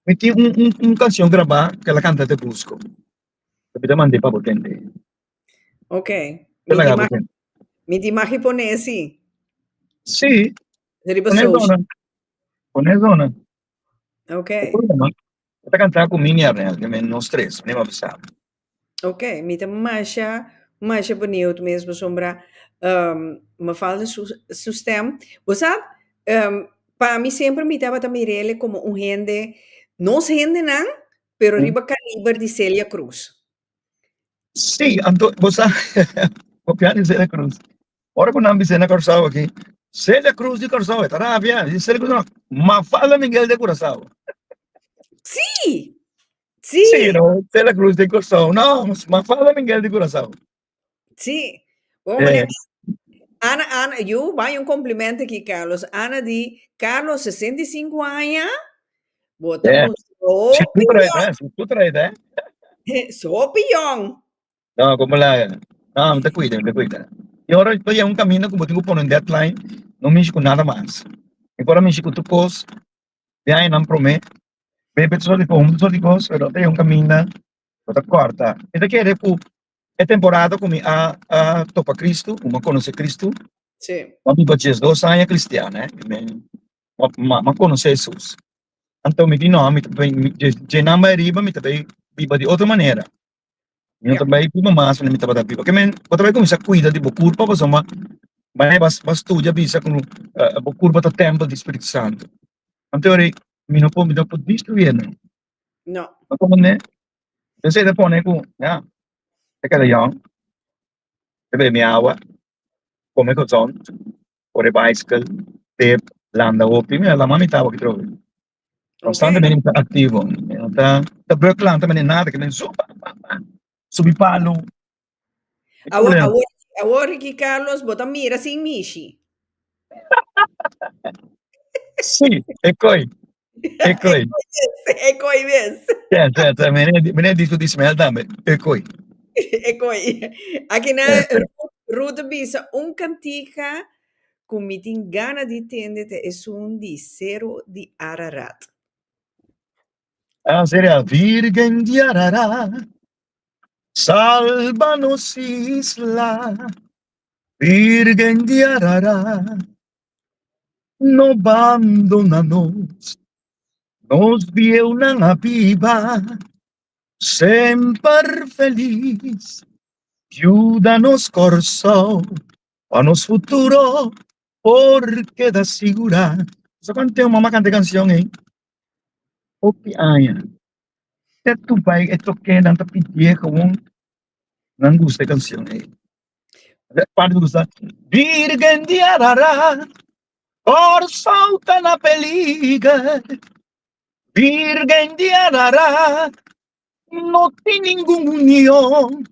mi tin un un un kanshon grabá ku el a kanta te busko. Mi ta mand'é pa bo tende. Ok. Te Mi laga di bo mag, tende. mi di mag pone sí. Sí, Riba pone social. zona, pone zona. Ok. E ta kantá ku mi Arnel, ke men nos tres, mi no bisa. Ok, mi ta masha, masha benieuwd mes pasobra um, mafalda su, su stem. Bo sa, um, pa mi semper mi tabata mir'ele como un hende, nos hendenan, pero riba caliber di Celia Cruz. Sí, anto, bo sa, kopiá di Celia Cruz. Ora ku nan bis'é na Kòrsou aki, Celia Cruz di Kòrsou, e ta rabia. Di Celia Cruz no, Mafalda Miguel de Curaçao. Sí! Sí! Sí, no, Celia Cruz di Kòrsou. No, Mafalda Miguel di Curaçao. Sí. Bon, eh. Ana, Ana, yo bai un complimento aquí, Carlos. Ana di, Carlos, 65 años, bota yeah. un Si tu trae, eh? Si tu trae, eh? Sopi jong. No, como la, no, mi ta cuida, mi ta cuida. Y ahora estoy en un camino como tengo pone un deadline, no mishi con nada más. Mi por mishi con tu cos, de ahí nan promé, bebe tu soort di cos, huma tu soort di cos, pero ta un camino, bo ta corta. Mi ta kere cu e temporada cu mi a, a topa Cristo, cu mi a conoce Cristo, Sí. mi a biba 12 aña cristiano, eh. Mi, mi, mi a conoce Jesus. Anto mi di no, mi ta bay, dje nan bay riba, mi ta bay biba di otro manera. Mi no ta bai biba mas manera mi tabata biba. Ke men, bo ta bai kuminsá kuida di bo kurpa pasobra manera bo a studia bisa ku bo kurpa ta tèmpel di Spiritu Santu. Anto ora mi no por mi no por destruí no. No. No por manera. Entonces e ta pone ku ya, ta keda yòn, ta bebe mi awa, kome kozòn, kore baiskel, tep, landa hopi. Mi a lama mi tawa kitrobe. Constantemente mi ta activo. Mi no ta ta bruk lanta mene nada ke men su pa pa pa subi palu. E Awor, problema. awor, awor Ricky Carlos, bo ta mira sin mishi. Sí, e koi. E koi. E koi mes. Ja, ja, ja, mene mene disco di Ismael tambe. E koi. E koi. Aki na Ja, ja. Ruth, Ruth a bisa un kantika Ku mi tin gana di tende ta esun di Seru di Ararat. A seria Virgen di Ararat, salba nos isla. Virgen di Ararat, no bandona nos. Nos bieunan a biba semper felis. Yuda nos Kòrsou Pa nos futuro por keda sigurá. Sa cuanto tempo mama canta e cancion ey? Hopi aña. Te tu bai e toke nan ta pidié gewoon nan gusta e cancion ey. Parte mi gusta Virgen di Ararat, Kòrsou ta na peliger. Virgen di Ararat, No tin ningun union,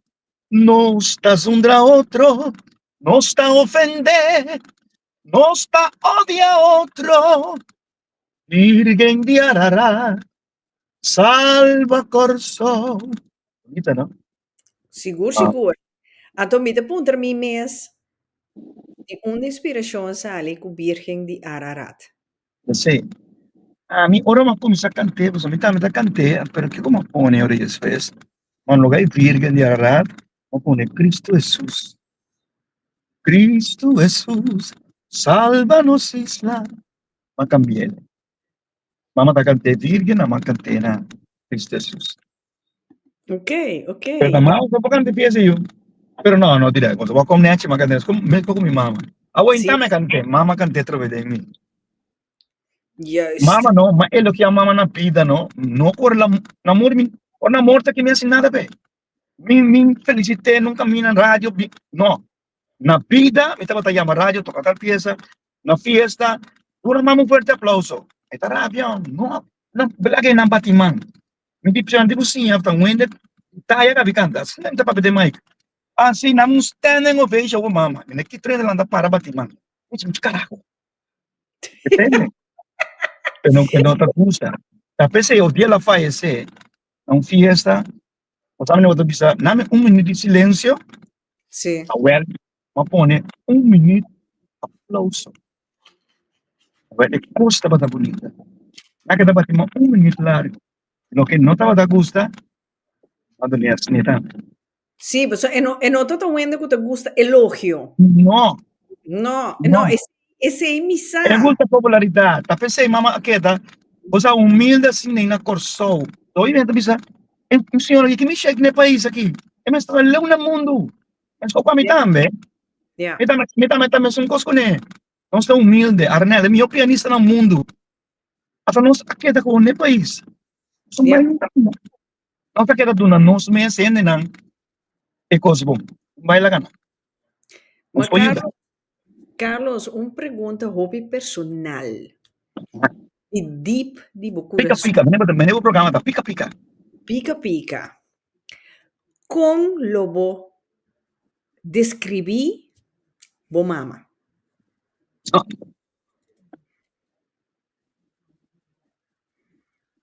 nos ta zundra otro, nos ta ofendé, nos ta odia otro. Virgen di Ararat, salba Kòrsou. Bonita, no? Sigur, Ah. sigur. Anto mi ta puntra mi mes, di unda inspirashon a sali ku Virgen di Ararat? Sí. Ami ora mi a kuminsá kant'é, pasobra mi tambe ta kant'é, pero kiko mi a pone ora despues? Mi a loga e Virgen di Ararat, mi a pone Cristo Hesus. Cristo Hesus, salba nos isla. Mi a kambi'é. Mama ta kant'é Virgen, ami a kant'é na Cristo Hesus. Ok, ok. Pero ta mal por kanta pieza yu. Pero no, no diré. Cosa wak kom nechi ma kanta. Kom mes ku mi mama. Awo inta me kante, mama kante trove den mi. Juist. Mama no, ma elogia mama na bida no. No por la na muri mi, or na morto ki mi hasi nada pe. Mi mi felicité nunca mi na radio bi, no. Na bida mi tabata yama radio toca tal pieza, na fiesta, duna mama un fuerte aplauso. E ta rabia, no, na bela nan bati man. Mi di p'sha di siña ta wende taya ka bi kanta. Asina mi ta papia den mic. Asi nan un standing ovation wo mama. Mi na ki trende lanta para bati man. Mi di carajo. Depende. E no, e no ta gusta. Ta p'esei o dia el a fayece na un fiesta, bo sa mi ta bisa, nami un minuut di silencio. Sí. Awel, m'a pone un minuut aplauso. Awel, e kos tabata bunita. Na ke tabata ma un minuut largu. Loke no tabata gusta, a done asina tambe. Sí, pasobra e no, e no ta ta un hende ku ta gusta elogio. No. No, No. no, esei mi sa. E gusta popularidat. Ta p'esei mama a keda, bo sa, humilde asina ei na Kòrsou. Oye mi ta bisa, e señor aki, ki mi shek na e pais aki? E mester ta leu na mundu. Meskos ku ami tambe. Ja. Mi tambe, mi tambe ta mesun kos kuné. Nos ta humilde. Arnel, e mihó pianista na mundu. Ata nos a keda ku ne pais. Nos Ja. bai Nos a keda duna nos mes hendenan e kos bon. Bai laga nan. Nos Ma por yuda. Carlos, Carlos, un pregunta hopi personal. Di deep di bo Pika kurason. pika, mene mene bo programa ta pika pika. Pika pika. Kon lo bo deskribí bo mama?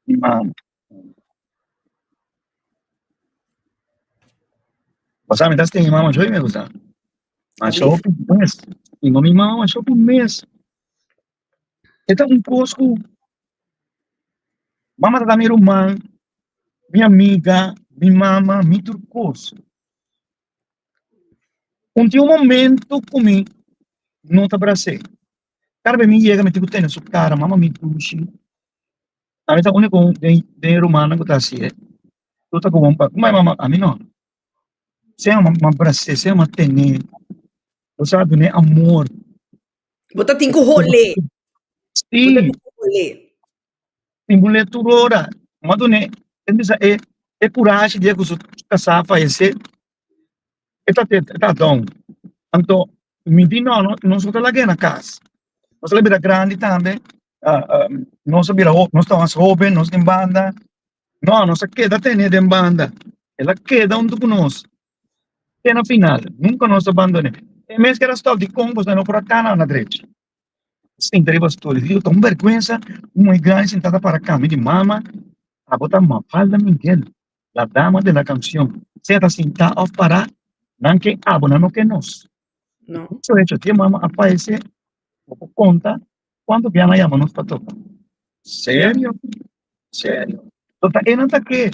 Mi mama. Bo sa mi ta stima mi mama masha hopi mi gusta. Masha hopi mes. Stima mi mama masha hopi mes. E ta un kos ku mama ta ta mi ruman, mi amiga, mi mama, mi tur kos. Un tin un momento ku mi no ta bras'é. Kada bes mi yega mi tin ku tene su kara, mama mi dushi. Ami ta úniko den den e rumannan ku ta hasié. Tur ta komo pa kumai mama, ami no. Sea m'a bras'é, sea m'a ten'é. Bo sa dun'é amor. Bo ta tin ku hol'é. Sí. Bo ta tin ku hol'é. Tin ku lé tur ora. M'a dun'é, e bisa e e kurashi dia ku su kasá a fayesé, e ta e ta down. Anto mi di no, no nos no ta lag'é na kas. Nos a bira grandi tambe, nos a bira nos ta mas hoben, nos tin banda. No, nos a keda tene den banda. El a keda huntu ku nos te na final. Nunka nos a bandoné. E mes keda stòp dikon pasobra no por a kana na drechi. Sinta riba stoel. Digo, ta un bèrgwensa un muhé grandi sintá ta para kami di mama. Abo ta Mafalda Miguel, la dama de la canción. Sea ta sintá òf pará, nan ke abo, nan no ke nos. No. Mucho hecho, te mama a fallecé, bo por konta kuantu bia nan a yama nos pa toka. Serio? Serio? So ta e nan ta ke.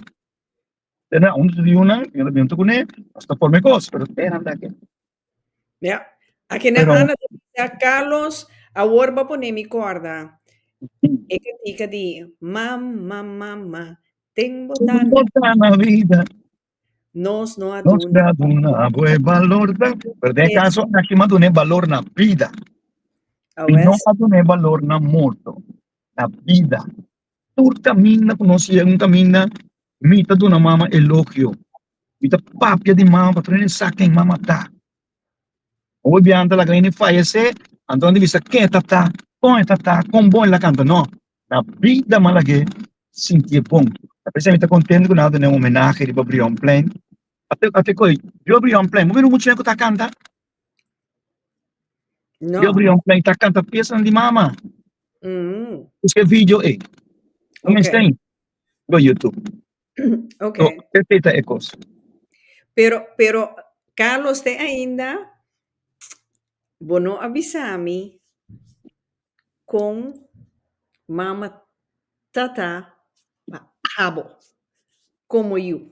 Te na un di una, yo no bin kuné, nos ta forma e kos, pero te nan ta ke. Ja. Aki na Pero Ana ta bisa, Carlos, awor bo a pone mi korda. E kantika di Mama, mama, ten bo ta Ten bo ta na vida. Nos no a Nos duna. a duna bo e balor ta. Pero den e kaso aki mi a duna e balor na bida. Mi no Awes. a duna e balor na morto, na bida. Tur kaminda ku nos yega un kaminda mi ta duna mama elogio. Mi ta papia di mama pa tur hende sa ken mama ta. Hopi biaha nan ta laga hende fayesé, anto nan ta bisa ken e ta ta, kon e ta ta, kon bon el a kanta. No, na bida mi a lag'é sintié bon. Ta p'esei mi ta kontento ku nan a duna un homenahe riba Brionplein. Ate ate koe, riba Brionplein, bo mira un muchanan ku ta kanta? No. Riba Brionplein ta kanta piesanan di mama. Buska e video ei. Un mester ei riba YouTube. Ok. So, esei ta e kos. Pero, pero, Carlos, te ainda bo no a bisa mi kon mama tata pa abo komo yu.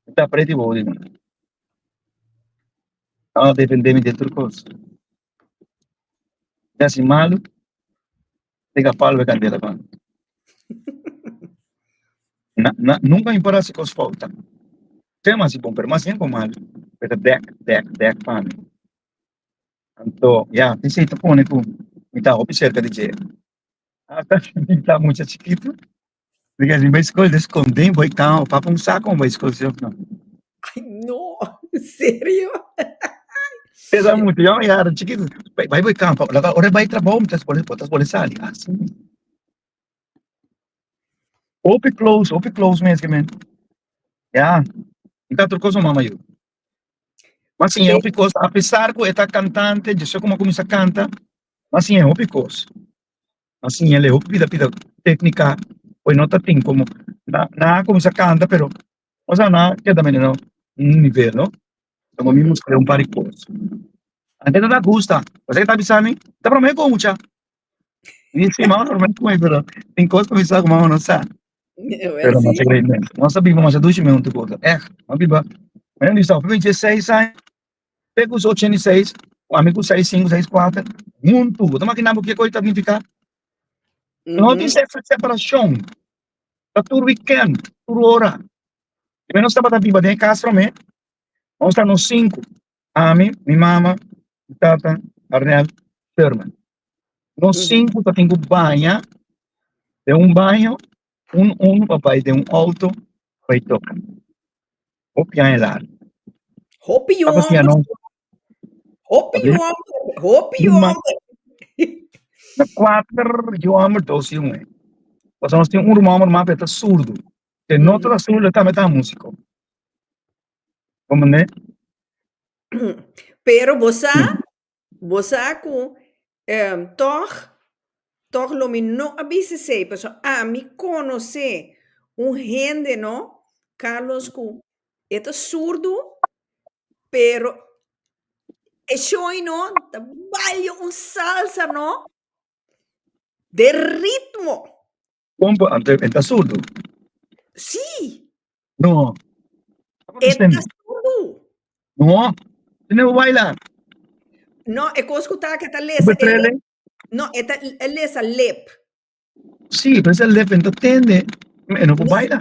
Mi ta preti bo di mi. Nan a defende mi den tur kos. Mi hasi malu, pega palu e kandela pa mi. Na, na, nunka mi por hasi kos fout. Te mi hasi bon, pero mas bien ku malu, e ta dèk, dèk, dèk pa mi. Anto, ya, esei ta pone ku mi ta hopi serka di dje. Hasta mi ta mucha chikitu, mi ke bai skol ta skondé bai kama, papa no sa kon bai skol si òf no. Ay no, serio? Esa mucha, yo ya era chikitu, bai bai bai kama, papa, ora bai trabou mi ta skol, bo ta skol sali, asi. Hopi close, hopi close mes ke men. Ya, mi ta tur kos mama yu. M'a siña hopi kos, apesar ku e ta kantante, dje so ku m'a kuminsá kanta, m'a siña hopi kos. M'a siña lei hopi pida pida téknika ku e no ta tin komo na nan a kuminsá kanta pero osea nan a keda mene na un nivel no. Anto mi mustr'é un par di kos. Antes no ta gusta, pasobra e ta bisa mi, ta promé ku mucha. Mi si mama promé ku mi pero tin kos ku mi sa ku mama no sa. Pero masha great mes. Nos a biba masha dushi mes huntu ku otro. Ègt, nos a biba, mi a bisa hopi 26 aña, te ku su 86, ku ami ku seis sinku, seis kuater, huntu. Bo ta makina bo kiko ta nifiká? No tin separashon. Ta tur wikènt, tur ora. I nos tabata biba den e kas promé, nos ta nos sinku. Ami, mi mama, mi tata, Arnel, Sherman. Nos sinku ta tin ku baña den un baño, un un pa bai den un outo bai toka. Hopi aña largu. Hopi Tabata siña yòn. nos. Hopi yu homber, hopi yu homber. Na kuater yu homber, dos yu muhé. Pasobra nos tin un ruman homber mas, pero e ta surdu. E no ta surdu, e tambe ta músiko. Comprende? Pero bo sa, bo sa ku tòg, tòg lo mi no a bisa esei, pasobra ami konosé un hende no, Carlos, ku e ta surdu, pero e shoi no ta balia un salsa no den ritmo. Kon por anto e ta surdu? Sí. No. E ta surdu. No. E no baila. No, e kos ku ta ke ta lesa. Betrele. No, e ta e lesa lip. Sí, pero ese lip e no ta tende, e no por baila.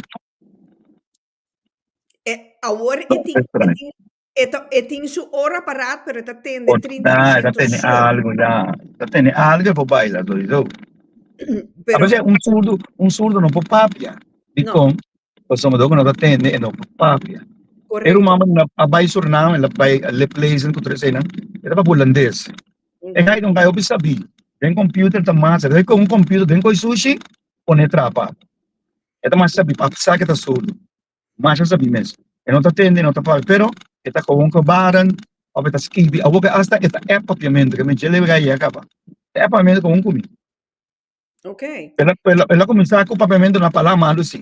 E awor e tin, e tin E ta, e tin su ora paraat, pero e ta tende 30 Ah, e ta por ciento tene so. algo, ya. Ta tene algo e por baila, sowieso. Pero, A veces un surdo, un surdo no por papia. No. Dikon? Pasobra dor ku no ta tende, e no por papia. E correcto. ruman nan a bai Suriname, el a bai liplezen ku tur eseinan, e tabata hulandes. E gai un gai hopi sabí. Den computer ta mas, e ku un computer den koi sushi, pone trapa. E ta mas sabí, apesar ku e ta surdo. Masha sabí mes. E no ta tende, e no ta papia, pero e ta gewoon gebaren of e ta skibi. Awor ke asta e ta app papiamentu, ke men dje lebe gai kaba. E app papiamentu gewoon ku mi. Ok. El a, el a, el a kuminsá ku papiamentu na palá malu si.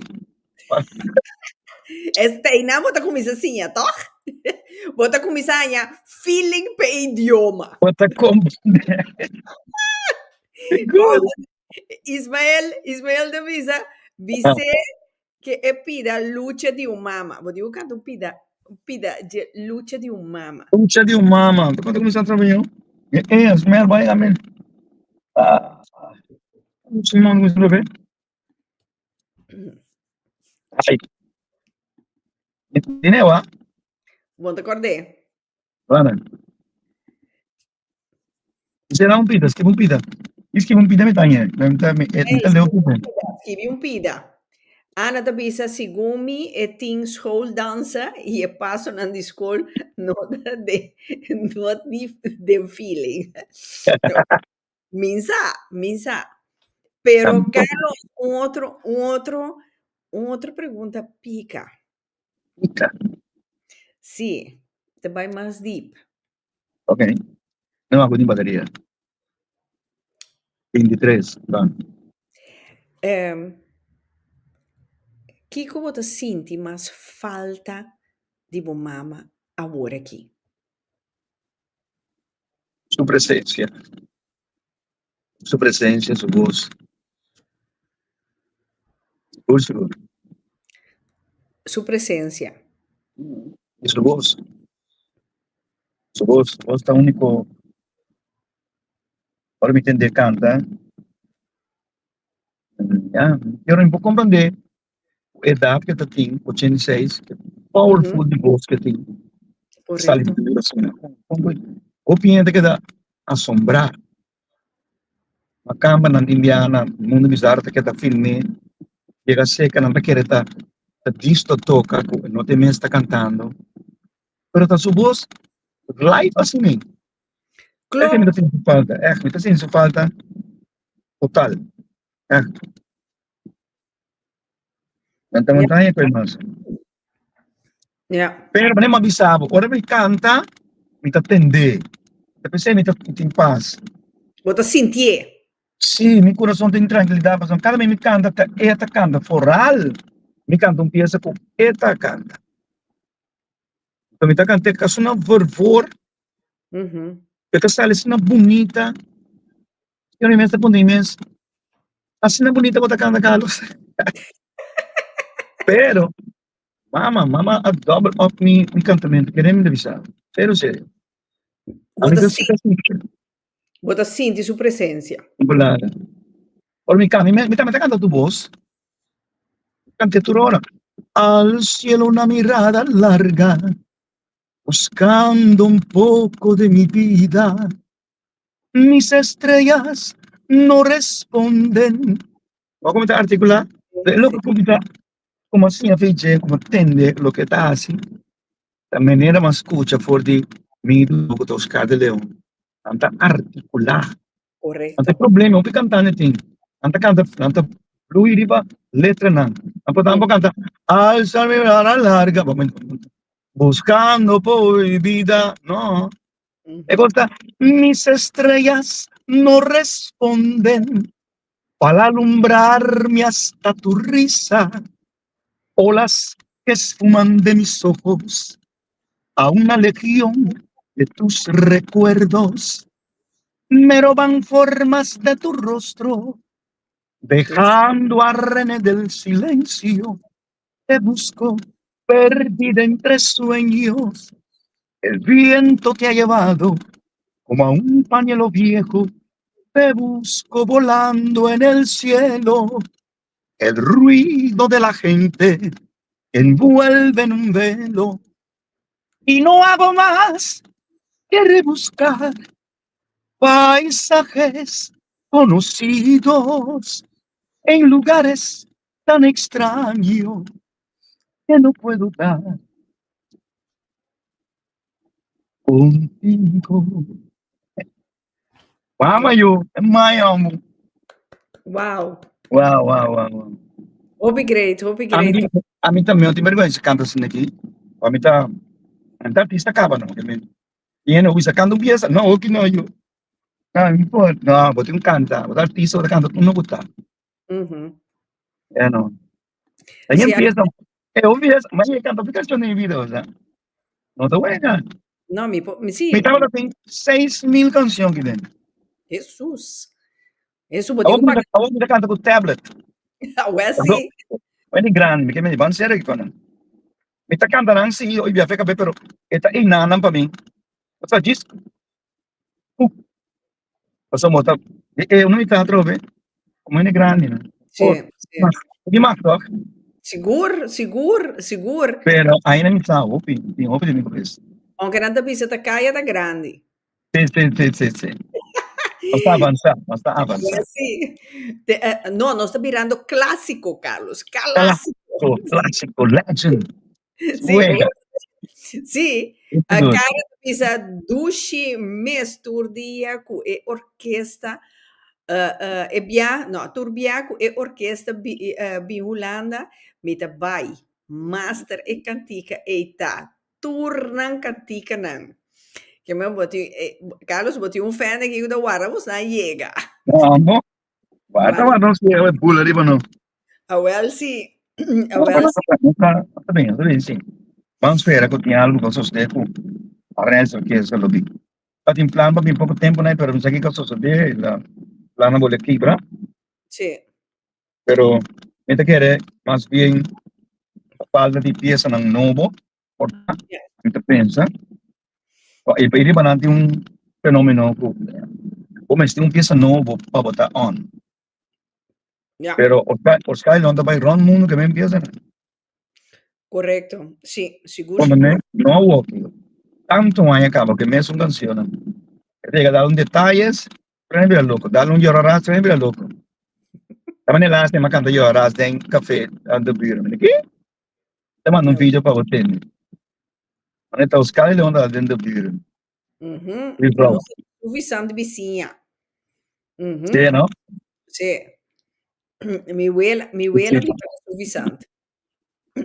Esteinan bo ta kuminsá siña, tòg? Bo ta kuminsá haña feeling p'e idioma. Bo ta komprendé. Sigur. Ismael, Ismael ta bisa, bis'é ke e pida lucha di un mama. Bo diu kanta un pida, un pida dje lucha di un mama. Lucha di un mama. Ta konta kuminsá traha yo? E e, Ismael bai amen. Ah, lucha di mama kuminsá traha. Ai. Tine wa? Bon ta kord'é. Bueno. Será un pida, skibi un pida. I skibi un pida mi ta ñe. Mi ta mi Hey, ta leu skibi un pida. pida, skibi un pida. Ana ta bisa, segun mi e tin schooldansa i e pasonan di skol no ta de no di den feeling. Min sa, min sa. Pero Tampoco. Carlos, un otro, un otro, un otro pregunta pica. Pica. Sí, ta bai mas diep. Ok. No hago ni bateria. 23, ban. Um, kiko bo ta sinti mas falta di bo mama awor aki? Su presencia. Su presencia, su voz. Sigur, sigur. Su presencia. Y su voz. Su voz, su voz ta único. Ora mi tende canta. Ya, yo no por comprende edad que ta tin, 86, powerful di voz que tin. Sali Correcto. duro asina. Hopi hende keda asombrá. Makamba nan tin biaha na Mundo Bizarro ta keda film'é, yega seka nan ta kere ta ta dis ta toka ku e no ta e mes ta kantando, pero ta su bos live asina ei. Ègt mi ta sinti su falta, ègt mi ta sinti su falta total, ègt. Nan ta montaña ku e mas. Ja. Pero mi a bisa bo, ora mi kanta, mi ta tendé. Ta p'esei mi ta tin pas. Bo ta sintié. Sí, mi kurason tin trankilidat pasobra kada bes mi kanta ta e ta kanta. Foral mi kanta un piesa ku e ta kanta. Enton mi ta kant'é ku asina fervor, e ta sali asina bunita. Yo mi mes ta puntra mi mes, asina bunita bo ta kanta Carlos? Pero mama, mama a double up mi mi kantamento, kere mi ta bisa, serio serio. Bo Ami ta ta sinti, bo ta sinti su presencia. Volada. Ora mi kanta, mi tambe ta kanta tu bos. Kant'é tur ora. Al cielo una mirada larga, buscando un poco de mi vida. Mis estrellas no responden. Wak como ta articulá? E loke ku mi ta como a siña fe dje, como tende loke ta hasi, ta manera mas skucha for di. Mi duo ku ta Oscar de Leon. Nan ta artikulá. Korekto. Nan ta e problema, hopi kantante tin. Nan ta kanta, nan ta flui riba letranan. Nan por tampo kanta, Alza mi mano larga, buscando por mi vida. No. E kos ta, Mis estrellas no responden para alumbrarme hasta tu risa. Olas que esfuman de mis ojos a una legión de tus recuerdos me roban formas de tu rostro, dejando a René del silencio. Te busco perdida entre sueños. El viento te ha llevado como a un pañuelo viejo. Te busco volando en el cielo. El ruido de la gente envuelve en un velo. Y no hago más que rebuscar paisajes conocidos en lugares tan extraños que no puedo dar contigo. Mama yo, my amo. Wow. Wow, wow, wow, wow. Hopi great, hopi great. Ami tambe no tin bergüensa canta asina aki. Ami ta, ami ta artista caba no. Ke men, y no bisa canta un pieza, no, oki no yo. No, no importa. No, bo tin ku canta, bo ta artista, bo ta canta tur no ku ta. Ya no. Ahí empieza, un pieza, ma e canta hopi canción den mi vida, osea. No ta wega. No, mi po, mi sí. Mi tabata tin 6000 canción ki den. Jesus. Jesus, bo tin un pa. Awor mi ta canta cu tablet. Awor sí. Awor di grandi, mi ke mende ban serio ki nan. Mi ta canta nan sí, hoy bia fe cabe, pero e ta einanan pa mi. Osea, djis Pasobra bo ta, e uno mi ta atrobe, como hende grandi no. Sí, sí. Di mag toch? Sigur, sigur, sigur. Pero ainda mi sa hopi, tin hopi den mi cabes. Aunke nan ta bisa ta caya ta grandi. Sí, sí, sí, sí, sí. Nos ta avansa, nos ta avansa. Sí. Te, eh, no, nos ta birando clásico, Carlos. Clásico. Clásico, legend. Sí, Wega. sí. A Carlos bisa dushi mes tur dia ku e orkesta uh, uh, e bia, no, tur bia ku e orkesta bi, uh, bin Hulanda, mi ta bai. Master e kantika ei ta. Tur nan kantikanan. Ke men bo tin, eh, Carlos, bo tin un fan aki ku ta warda bosnan yega. No, no. Warda, warda nos yega, e bula riba nos. Awel si, awel si. Está bien, está bien, sí. Vamos spera ku tin algo ku sosode ku Arnelso orkesta lo bin. Ta tin plan pa bin poko tempo nai, pero no sa kiko a sosode, la plan a bole kibra. Sí. Pero mi ta kere mas bien falta di piesanan nobo, por ta, mi ta pensa. E pa riba nan tin un fenomeno ku bo mester un piesa nobo pa bo ta on. Ja. Pero Oscar, Oscar Leon ta bai rond mundo que me empieza. Correcto. Sí, sigur. Cuando me no awor, tanto aña caba que mes un canción. Llega dar un detalles, pero mira loco, dar un llorarás, pero mira loco. También el last me canta llorarás den café aan de buren. Mira, ¿qué? Te mando un video para você. Wanneer Oscar Leon da den de buren. Nos suficiente bisiña. Sí, no? Sí. Mi wela, mi wela sí. suficiente.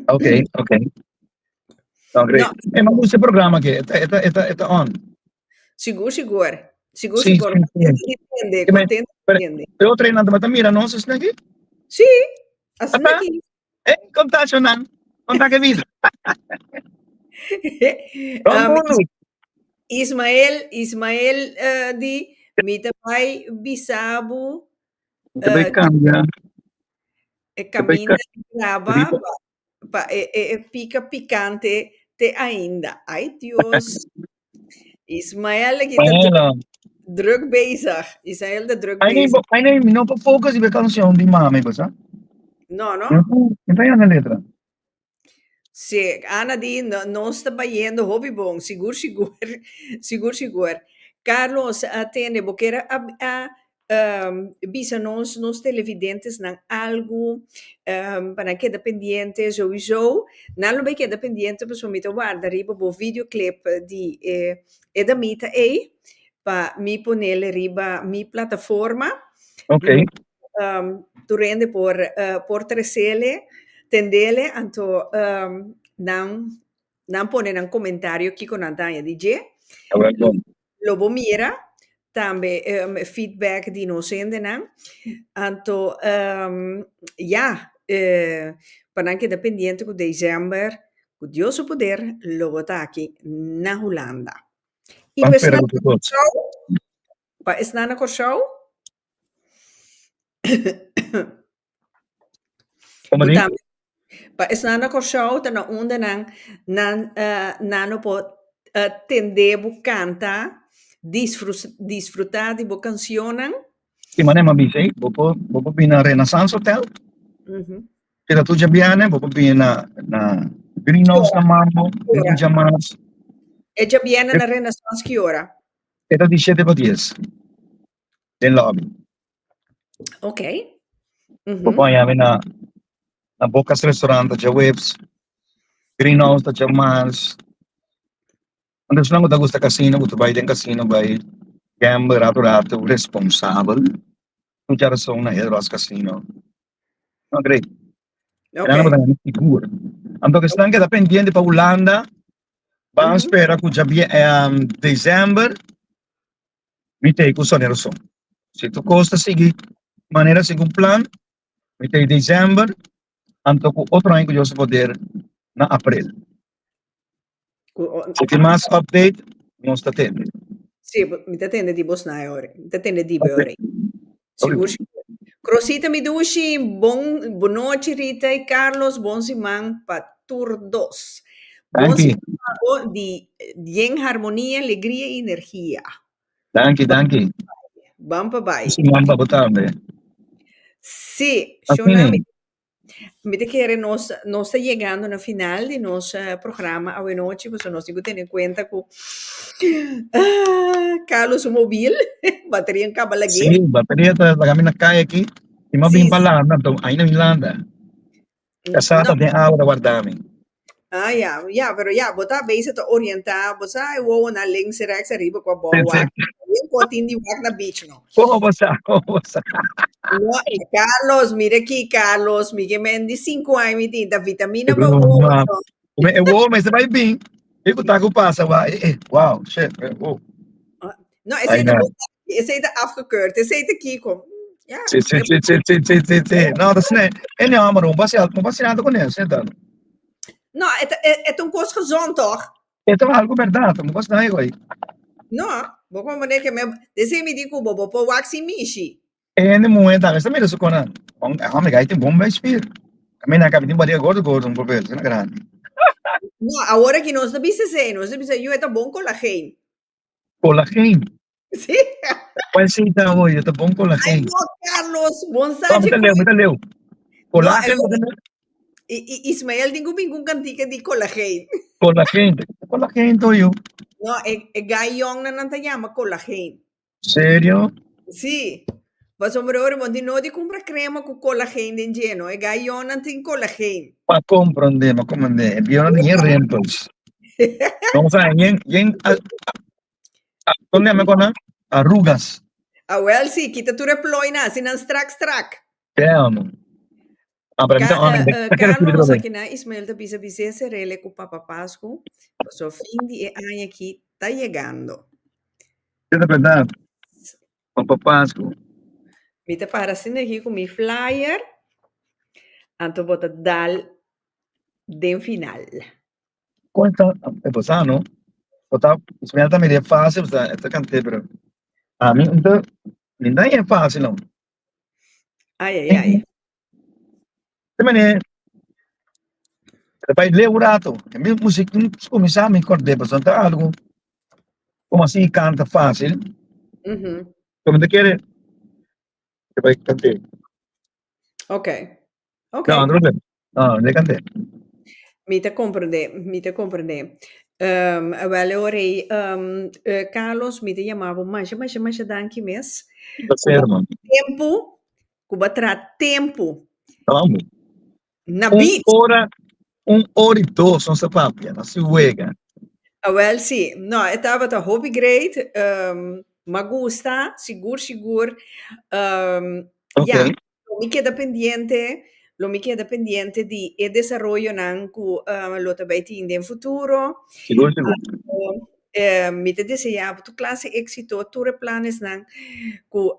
Ok, ok. No, great. No. Eh, maar gusta programa que eta eta eta eta on. Sigur, sigur. Sigur, sí, sigur. Sí, sí. Entiende, contento, entiende. Pero otro nada más mira, no, se aquí? Sí, así aquí. Eh, conta nan. Conta que vida. Ismael, Ismael uh, di, mi ta bai bisabu. Mi ta bai cambia. E caminda graba pa, pa e, e, e pica picante te ainda. Ay Dios. Ismael aquí ta druk bezig. Ismael ta druk bezig. Ay, nee, mi no por focus riba e canción di mami, bo sa? No, no? No ta yanda letra. Sí, Ana di, no, nos ta bayendo hopi bon, sigur, sigur, sigur, sigur. Carlos, a tende, bo kier a, a. Bisa nos nos televidentesnan algu pa nan keda pendiente souiso nan lo bay keda pendiente pasobra mi ta warda riba bo videoclip di e e damita ey pa mi ponele riba mi plataforma tur hende por por tresele tendele anto nan nan pone nan komentario kiko nan ta haña di dje. Lo bo mira tambe feedback di nos hendenan. Anto ya, pa nan keda pendiente ku december, ku Dios su poder, lo bo ta aki na Hulanda. I Ban pa spera esnan ku na tur kos. Kòrsou, pa esnan na Kòrsou, Como ku di? tambe pa esnan na Kòrsou ta na unda nan nan nan no por tende bo kanta, disfrutá di bo kanshonnan. Si manera mi a bisa ei, bo por bo por bini na Renaissance Hotel, keda tur djabièrnè, bo por bini na na Green House na Mambo, Ki ora? djamars. E djabièrnè na Renaissance ki ora? E ta di shete pa dies, den lobby. Ok. Bo por haña mi na na Bocas Restaurant ta djaweps, Green House ta djamars. Anto esnan ku ta gusta kasino ku ta bai den kasino bai gamble ratu ratu responsabel. Mucha rason na Hill Ross Casino. No great. Ok. Nan bo ta haña sigur. Anto esnan ke ta pendiente pa Hulanda ban spera ku djabie december Mi ta ei ku Sonny rason. Si tur kos ta sigui manera segun plan, mi ta ei december, anto ku otro aña ku Dios ta poder na aprel. Si tin mas update, nos ta tende. Sí, mi ta tende di bosnan e ora. Mi ta tende di bo e ora. Sigur, sigur. Crosita mi dushi, bon bonochi Rita y Carlos, bon siman pa tur dos. Bon Danki. siman pa bo di yen harmonia, alegria y energia. Danki, danki. Ban pa bai. Bon siman pa bo tambe. Sí, Así. Shona, mi Mi ta kere nos nos ta yegando na final di nos programa awenochi pasobra nos tin ku tene kuenta ku Carlos su mobil bateria a kaba lag'é. Sí, bateria ta laga mi na kai aki i mi a bin pa landa anto ainda mi landa. Kasá ta den awa ta warda mi. Ah ya, ya, pero ya, bo ta bezig ta orientá, bo sa e wowonan links y rechts, ariba cu abou Sí, sí. wak. Bien cu tin di wak na beach, no. Como bo sa? Como bo sa? No, Carlos, mira aki, Carlos, mi ke men di cinco aña mi tin, ta vitamina pa wowo, Broma. no. Me e wowo mester bai bin. E cu ta cu pasa, wa, eh, eh, wow, shit, eh, wow. No, Ai, esey ta na. bon, esey ta afgekeurd, esey ta kiko. Ja. Sí, sí, sí, sí, sí, sí, sí, sí. No, dat is nee. En ja, maar un basi, un basi nada con eso, dan. No, het, het, het un kos gezond, toch? Het is algo verdad, un basi nada güey. No, bo como meneer que me, dese mi di cubo, bo po waxi mishi. En de mujer también, esta mira su conan. On, ah, me gaite bom bij spier. Camina, camina, tin barriga gordo, gordo, un papel, sena grande. No, ahora que nos ta bisa sei, nos ta bisa, yo eta bon collageen. Collageen. Sí. Cuál sí ta hoy? Ta bon Ay, collageen. no, Carlos, bon No, sache mi ta leu, mi ta leu. Collageen, No, mi ta leu. I, I, Ismael tin ku bin ku un kantika di collageen. Collageen. Collageen to yo. No, e, e gai yong nan nan ta yama collageen. Serio? Sí. Pasobra ora bo tin no di kumpra krema ku collageen den dje, no. E gai yong nan tin collageen. Ma comprende, ma comprende. E bionan tin yen rimpels. No sa, yen, yen, a, a, donde me konan? Arrugas. Ah, wel sí, kita tur e plooinan, así nan strak strak. Damn. Ah, pero mi ta Ka, on, eh, eh, ta kere Carlos, subir aki na Ismael ta bisa bis'é serele ku Papa Pascu, paso fin di e aña aki ta yegando. Sí, ta berdad. Papa Pascu. Mi ta para asina aki ku mi flyer, anto bo ta dal den final. Kon ta e pasá no? Bo ta Ismael ta mira e fácil, bo ta e ta kant'é, pero ami no ta mi no ta haña e fácil no. Ai, ai, ai. Te manera ta bai leu un rato. E mi musik kuminsá mi kord'é pasobra ta algu komo así kanta fácil. Pero mi ta kere ta bai kant'é. Ok, ok. No, no, no, no kant'é. Mi ta komprendé, mi ta komprendé. Awel e ora ei, Carlos, mi ta yama bo masha, masha, masha danki mes. Placer, man. Tempu, ku bo a traha tempu. Vamos. Na Un beach. ora, un ora i dos nos a papia, nos si wega. Awel si, no, e tabata hopi great, m'a gusta, sigur sigur. Ya, lo mi keda pendiente, lo mi keda pendiente di e desaroyonan ku lo ta bai tin den futuro. Sigur sigur. Mi ta deseá bo tur klase éksito, tur e planesnan ku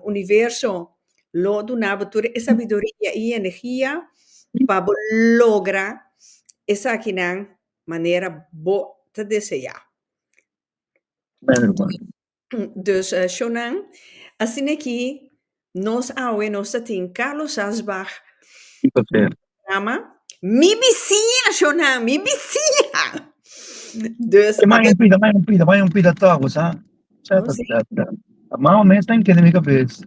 universo Lo duna bo tur e sabiduria i energia pa bo logra esakinan manera bo ta deseá. Dus shownan, asina aki nos awe nos ta tin Carlos Asbach programa. Mi bisiña shownan, mi bisiña! Dus Mai un pida, mai un pida, mai un pida togo, sa? Oh, sí. Mas o menos tem que mi cabeça.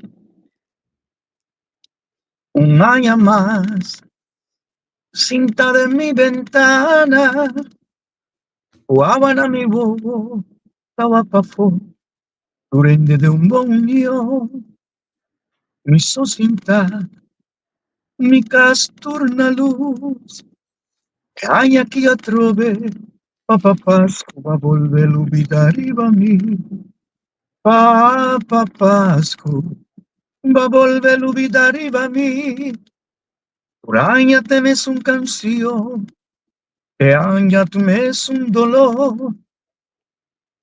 Un aña mas, sinta den mi ventana, Guava na mi wowo, tawa pafó, tur hende den un bon union. Mi so sinta, mi cas tur na luz. E aña aki atrobe, Papa Pascu a bolbe lubida riba mi. Papa Pascu a bolbe lubida riba mi. Tur aña te mesun cancion, e aña tu mesun dolor.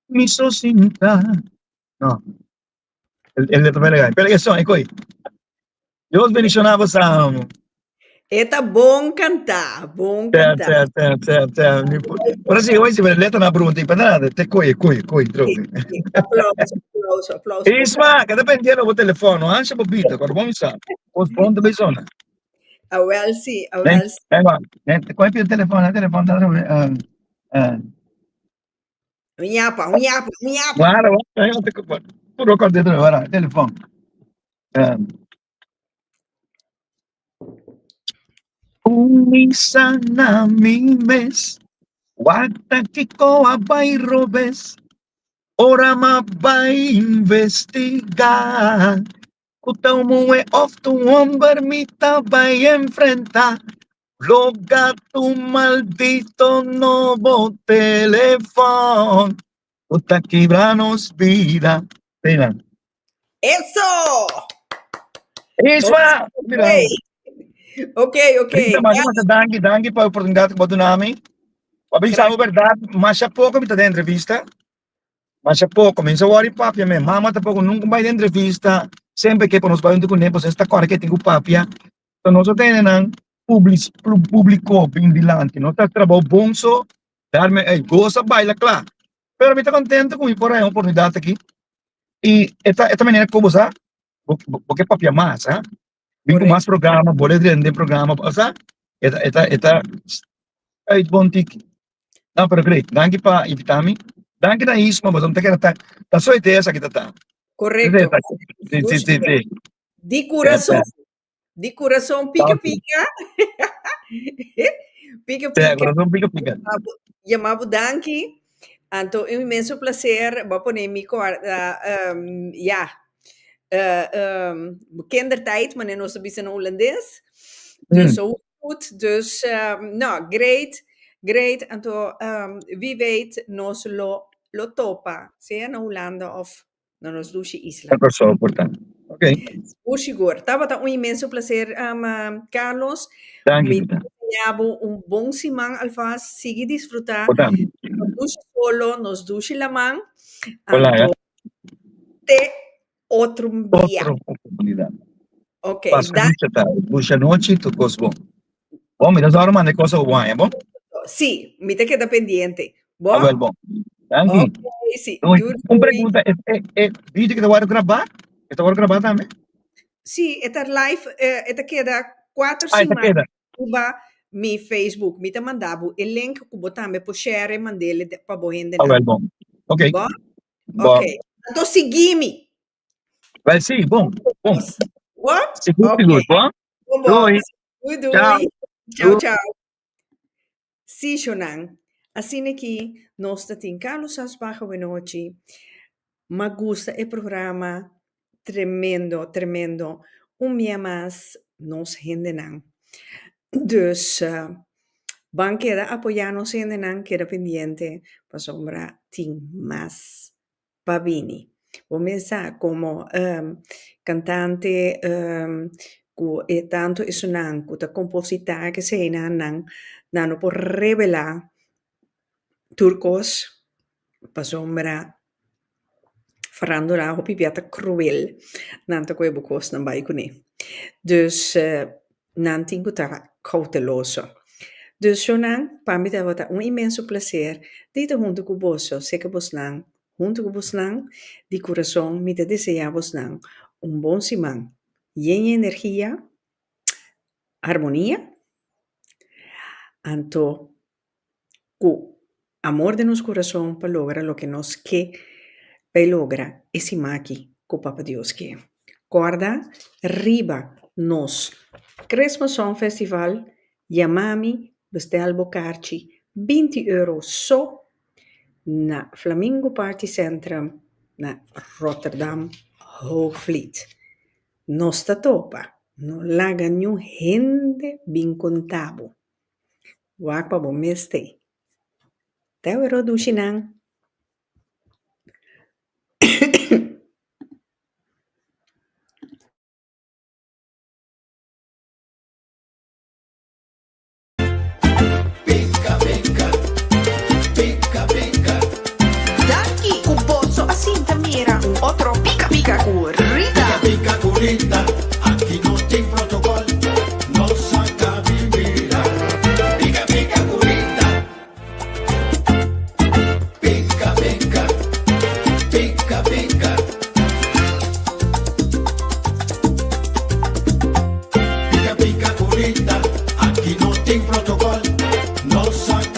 Mi so sinta. No. El, el letra legal. Pero eso, e coi. Dios bendiciona bo amo. Eta bon cantá, bon cantá. Te, te, te, te. Ora sí, hoy sí, pero letra na pregunta y para nada, te coi, coi, coi, trofe. Aplauso, aplauso, aplauso. Isma, que te pendiente bo telefono, ancha bo bita, cuando bom sa. Os pronto besona. Ah, wel sí, ah, wel sí. Venga, ven, coge el teléfono, el teléfono, uh, uh, Un yapa, un yapa, un yapa. Claro, puro corte ahora, telefon. Un misa na mi mes, wata kiko a bai robes, ora ma bai investiga. Ku ta un muhé òf ta un hòmber mi ta bai enfrentá. Loga tu maldito nobo telefòn ku ta kibra nos bida. Mira. Eso! Isma! Mira. Ok, ok. Rita, masha masha danki, danki pa e oportunidat ku bo duna mi. Pa bisa bo bèrdat, masha poko mi ta den entrevista. Masha poko, mi no sa wòri papia men. Mama tampoko nunka bai den entrevista. Semper ke pa nos bai huntu kuné, pasobra e ta kòrda ke tin ku papia. So nos a tene nan publico bin dilanti. Nos ta trabou bon so, darme ey goza baila kla. Pero mi ta contento cu mi por haña oportunidad aki. Y e ta e ta manera cu bo sa, bo bo ke papia mas, ha. Bin cu mas programa, bo le drenta den programa, bo sa, e ta e ta e ta uit bon tiki. No, pero great. Danki pa invita mi. Danki na Isma, bo ta kere ta ta su idea esaki ta ta. Correcto. Si, si, si, si. Di corazon. Di corazon pica pica. Pica pica. Corazon pica pica. Yama bo danki. Anto un inmenso placer. Bo a pone mi corda um, ja. Uh, um, kindertijd, manera nos ta bisa na Holandes. Dus zo goed. Dus um, no, great. Great. Anto um, wie weet nos lo, lo topa. Sea na Hulanda of Na nos dushi isla. Na Kòrsou por ta. Ok. Sigur, sigur. Tabata un inmenso placer, um, Carlos. Danki, Mi Rita. ta desea bo un bon siman alvast. Sigui disfruta Bo tambe. nos dushi solo, nos dushi laman. Hola, Anto, te otro bia. Otro oportunidad. Ok, Pasa danki. dushi tardi, dushi anochi, tur kos bon. Bon, mi ta zòrg manda e kos pa bo haña, bon? Sí, mi ta keda pendiente. Bon? Awel, bon. Danki. Ok, sí. Doei. Doei, Un doei. pregunta, e, e, e video ke ta wòrdu grabá, e ta wòrdu grabá tambe? Sí, e ta live, eh, e ta keda kuater Ah, e ta siman keda. riba mi Facebook. Mi ta manda bo e link ku bo tambe por share e mand'é pa bo hendenan. Awel, bon. Ok. Bon? Bon. Ok. Anto sigui mi. Wel, sí, bon, bon. Bon? Sigur, Ok. sigur. Bon? Bon, bon. Doei. Doei, doei. Ciao. Ciao, ciao. Sí, Shonan. Asina ki nos ta tin Carlos Asbach awenochi. M'a gusta e programa tremendo tremendo un bia mas nos hendenan. Dus ban keda apoya nos hendenan keda pendiente pasobra tin mas pa bini. Bo mes sa komo kantante ku e tantu esunnan ku ta kompositá keseinan nan nan no por revelá tur kos pasobra farándula hopi bia ta kruel, nan ta kohe bo kosnan bai kuné. Dus nan tin ku ta kouteloso. Dus shownan, pa mi tabata un inmenso plaser di ta huntu ku boso, seka bosnan huntu ku bosnan, di kurason mi ta deseá bosnan un bon siman yen energia, harmonia, anto ku amor den nos kurason pa logra loke nos ke bai logra e siman aki ku Papa Dios ke. Kòrda riba nos Christmas Song Festival, yama mi, bestèl bo karchi 20 euro so na Flamingo Party Centrum na Rotterdam Hoogvliet. Nos ta topa, no laga niun hende bin konta bo. Wak pa bo mes t'ei. Te awor dushinan. Danki ku boso a sinta mira un otro Pika Pika ku Rita. Pika pika ku Rita, aki no tin protocol, nos a kabi mira. Pika pika ku Rita. Pika pika, pika pika. Pika pika ku Rita, aki no tin protocol, nos a.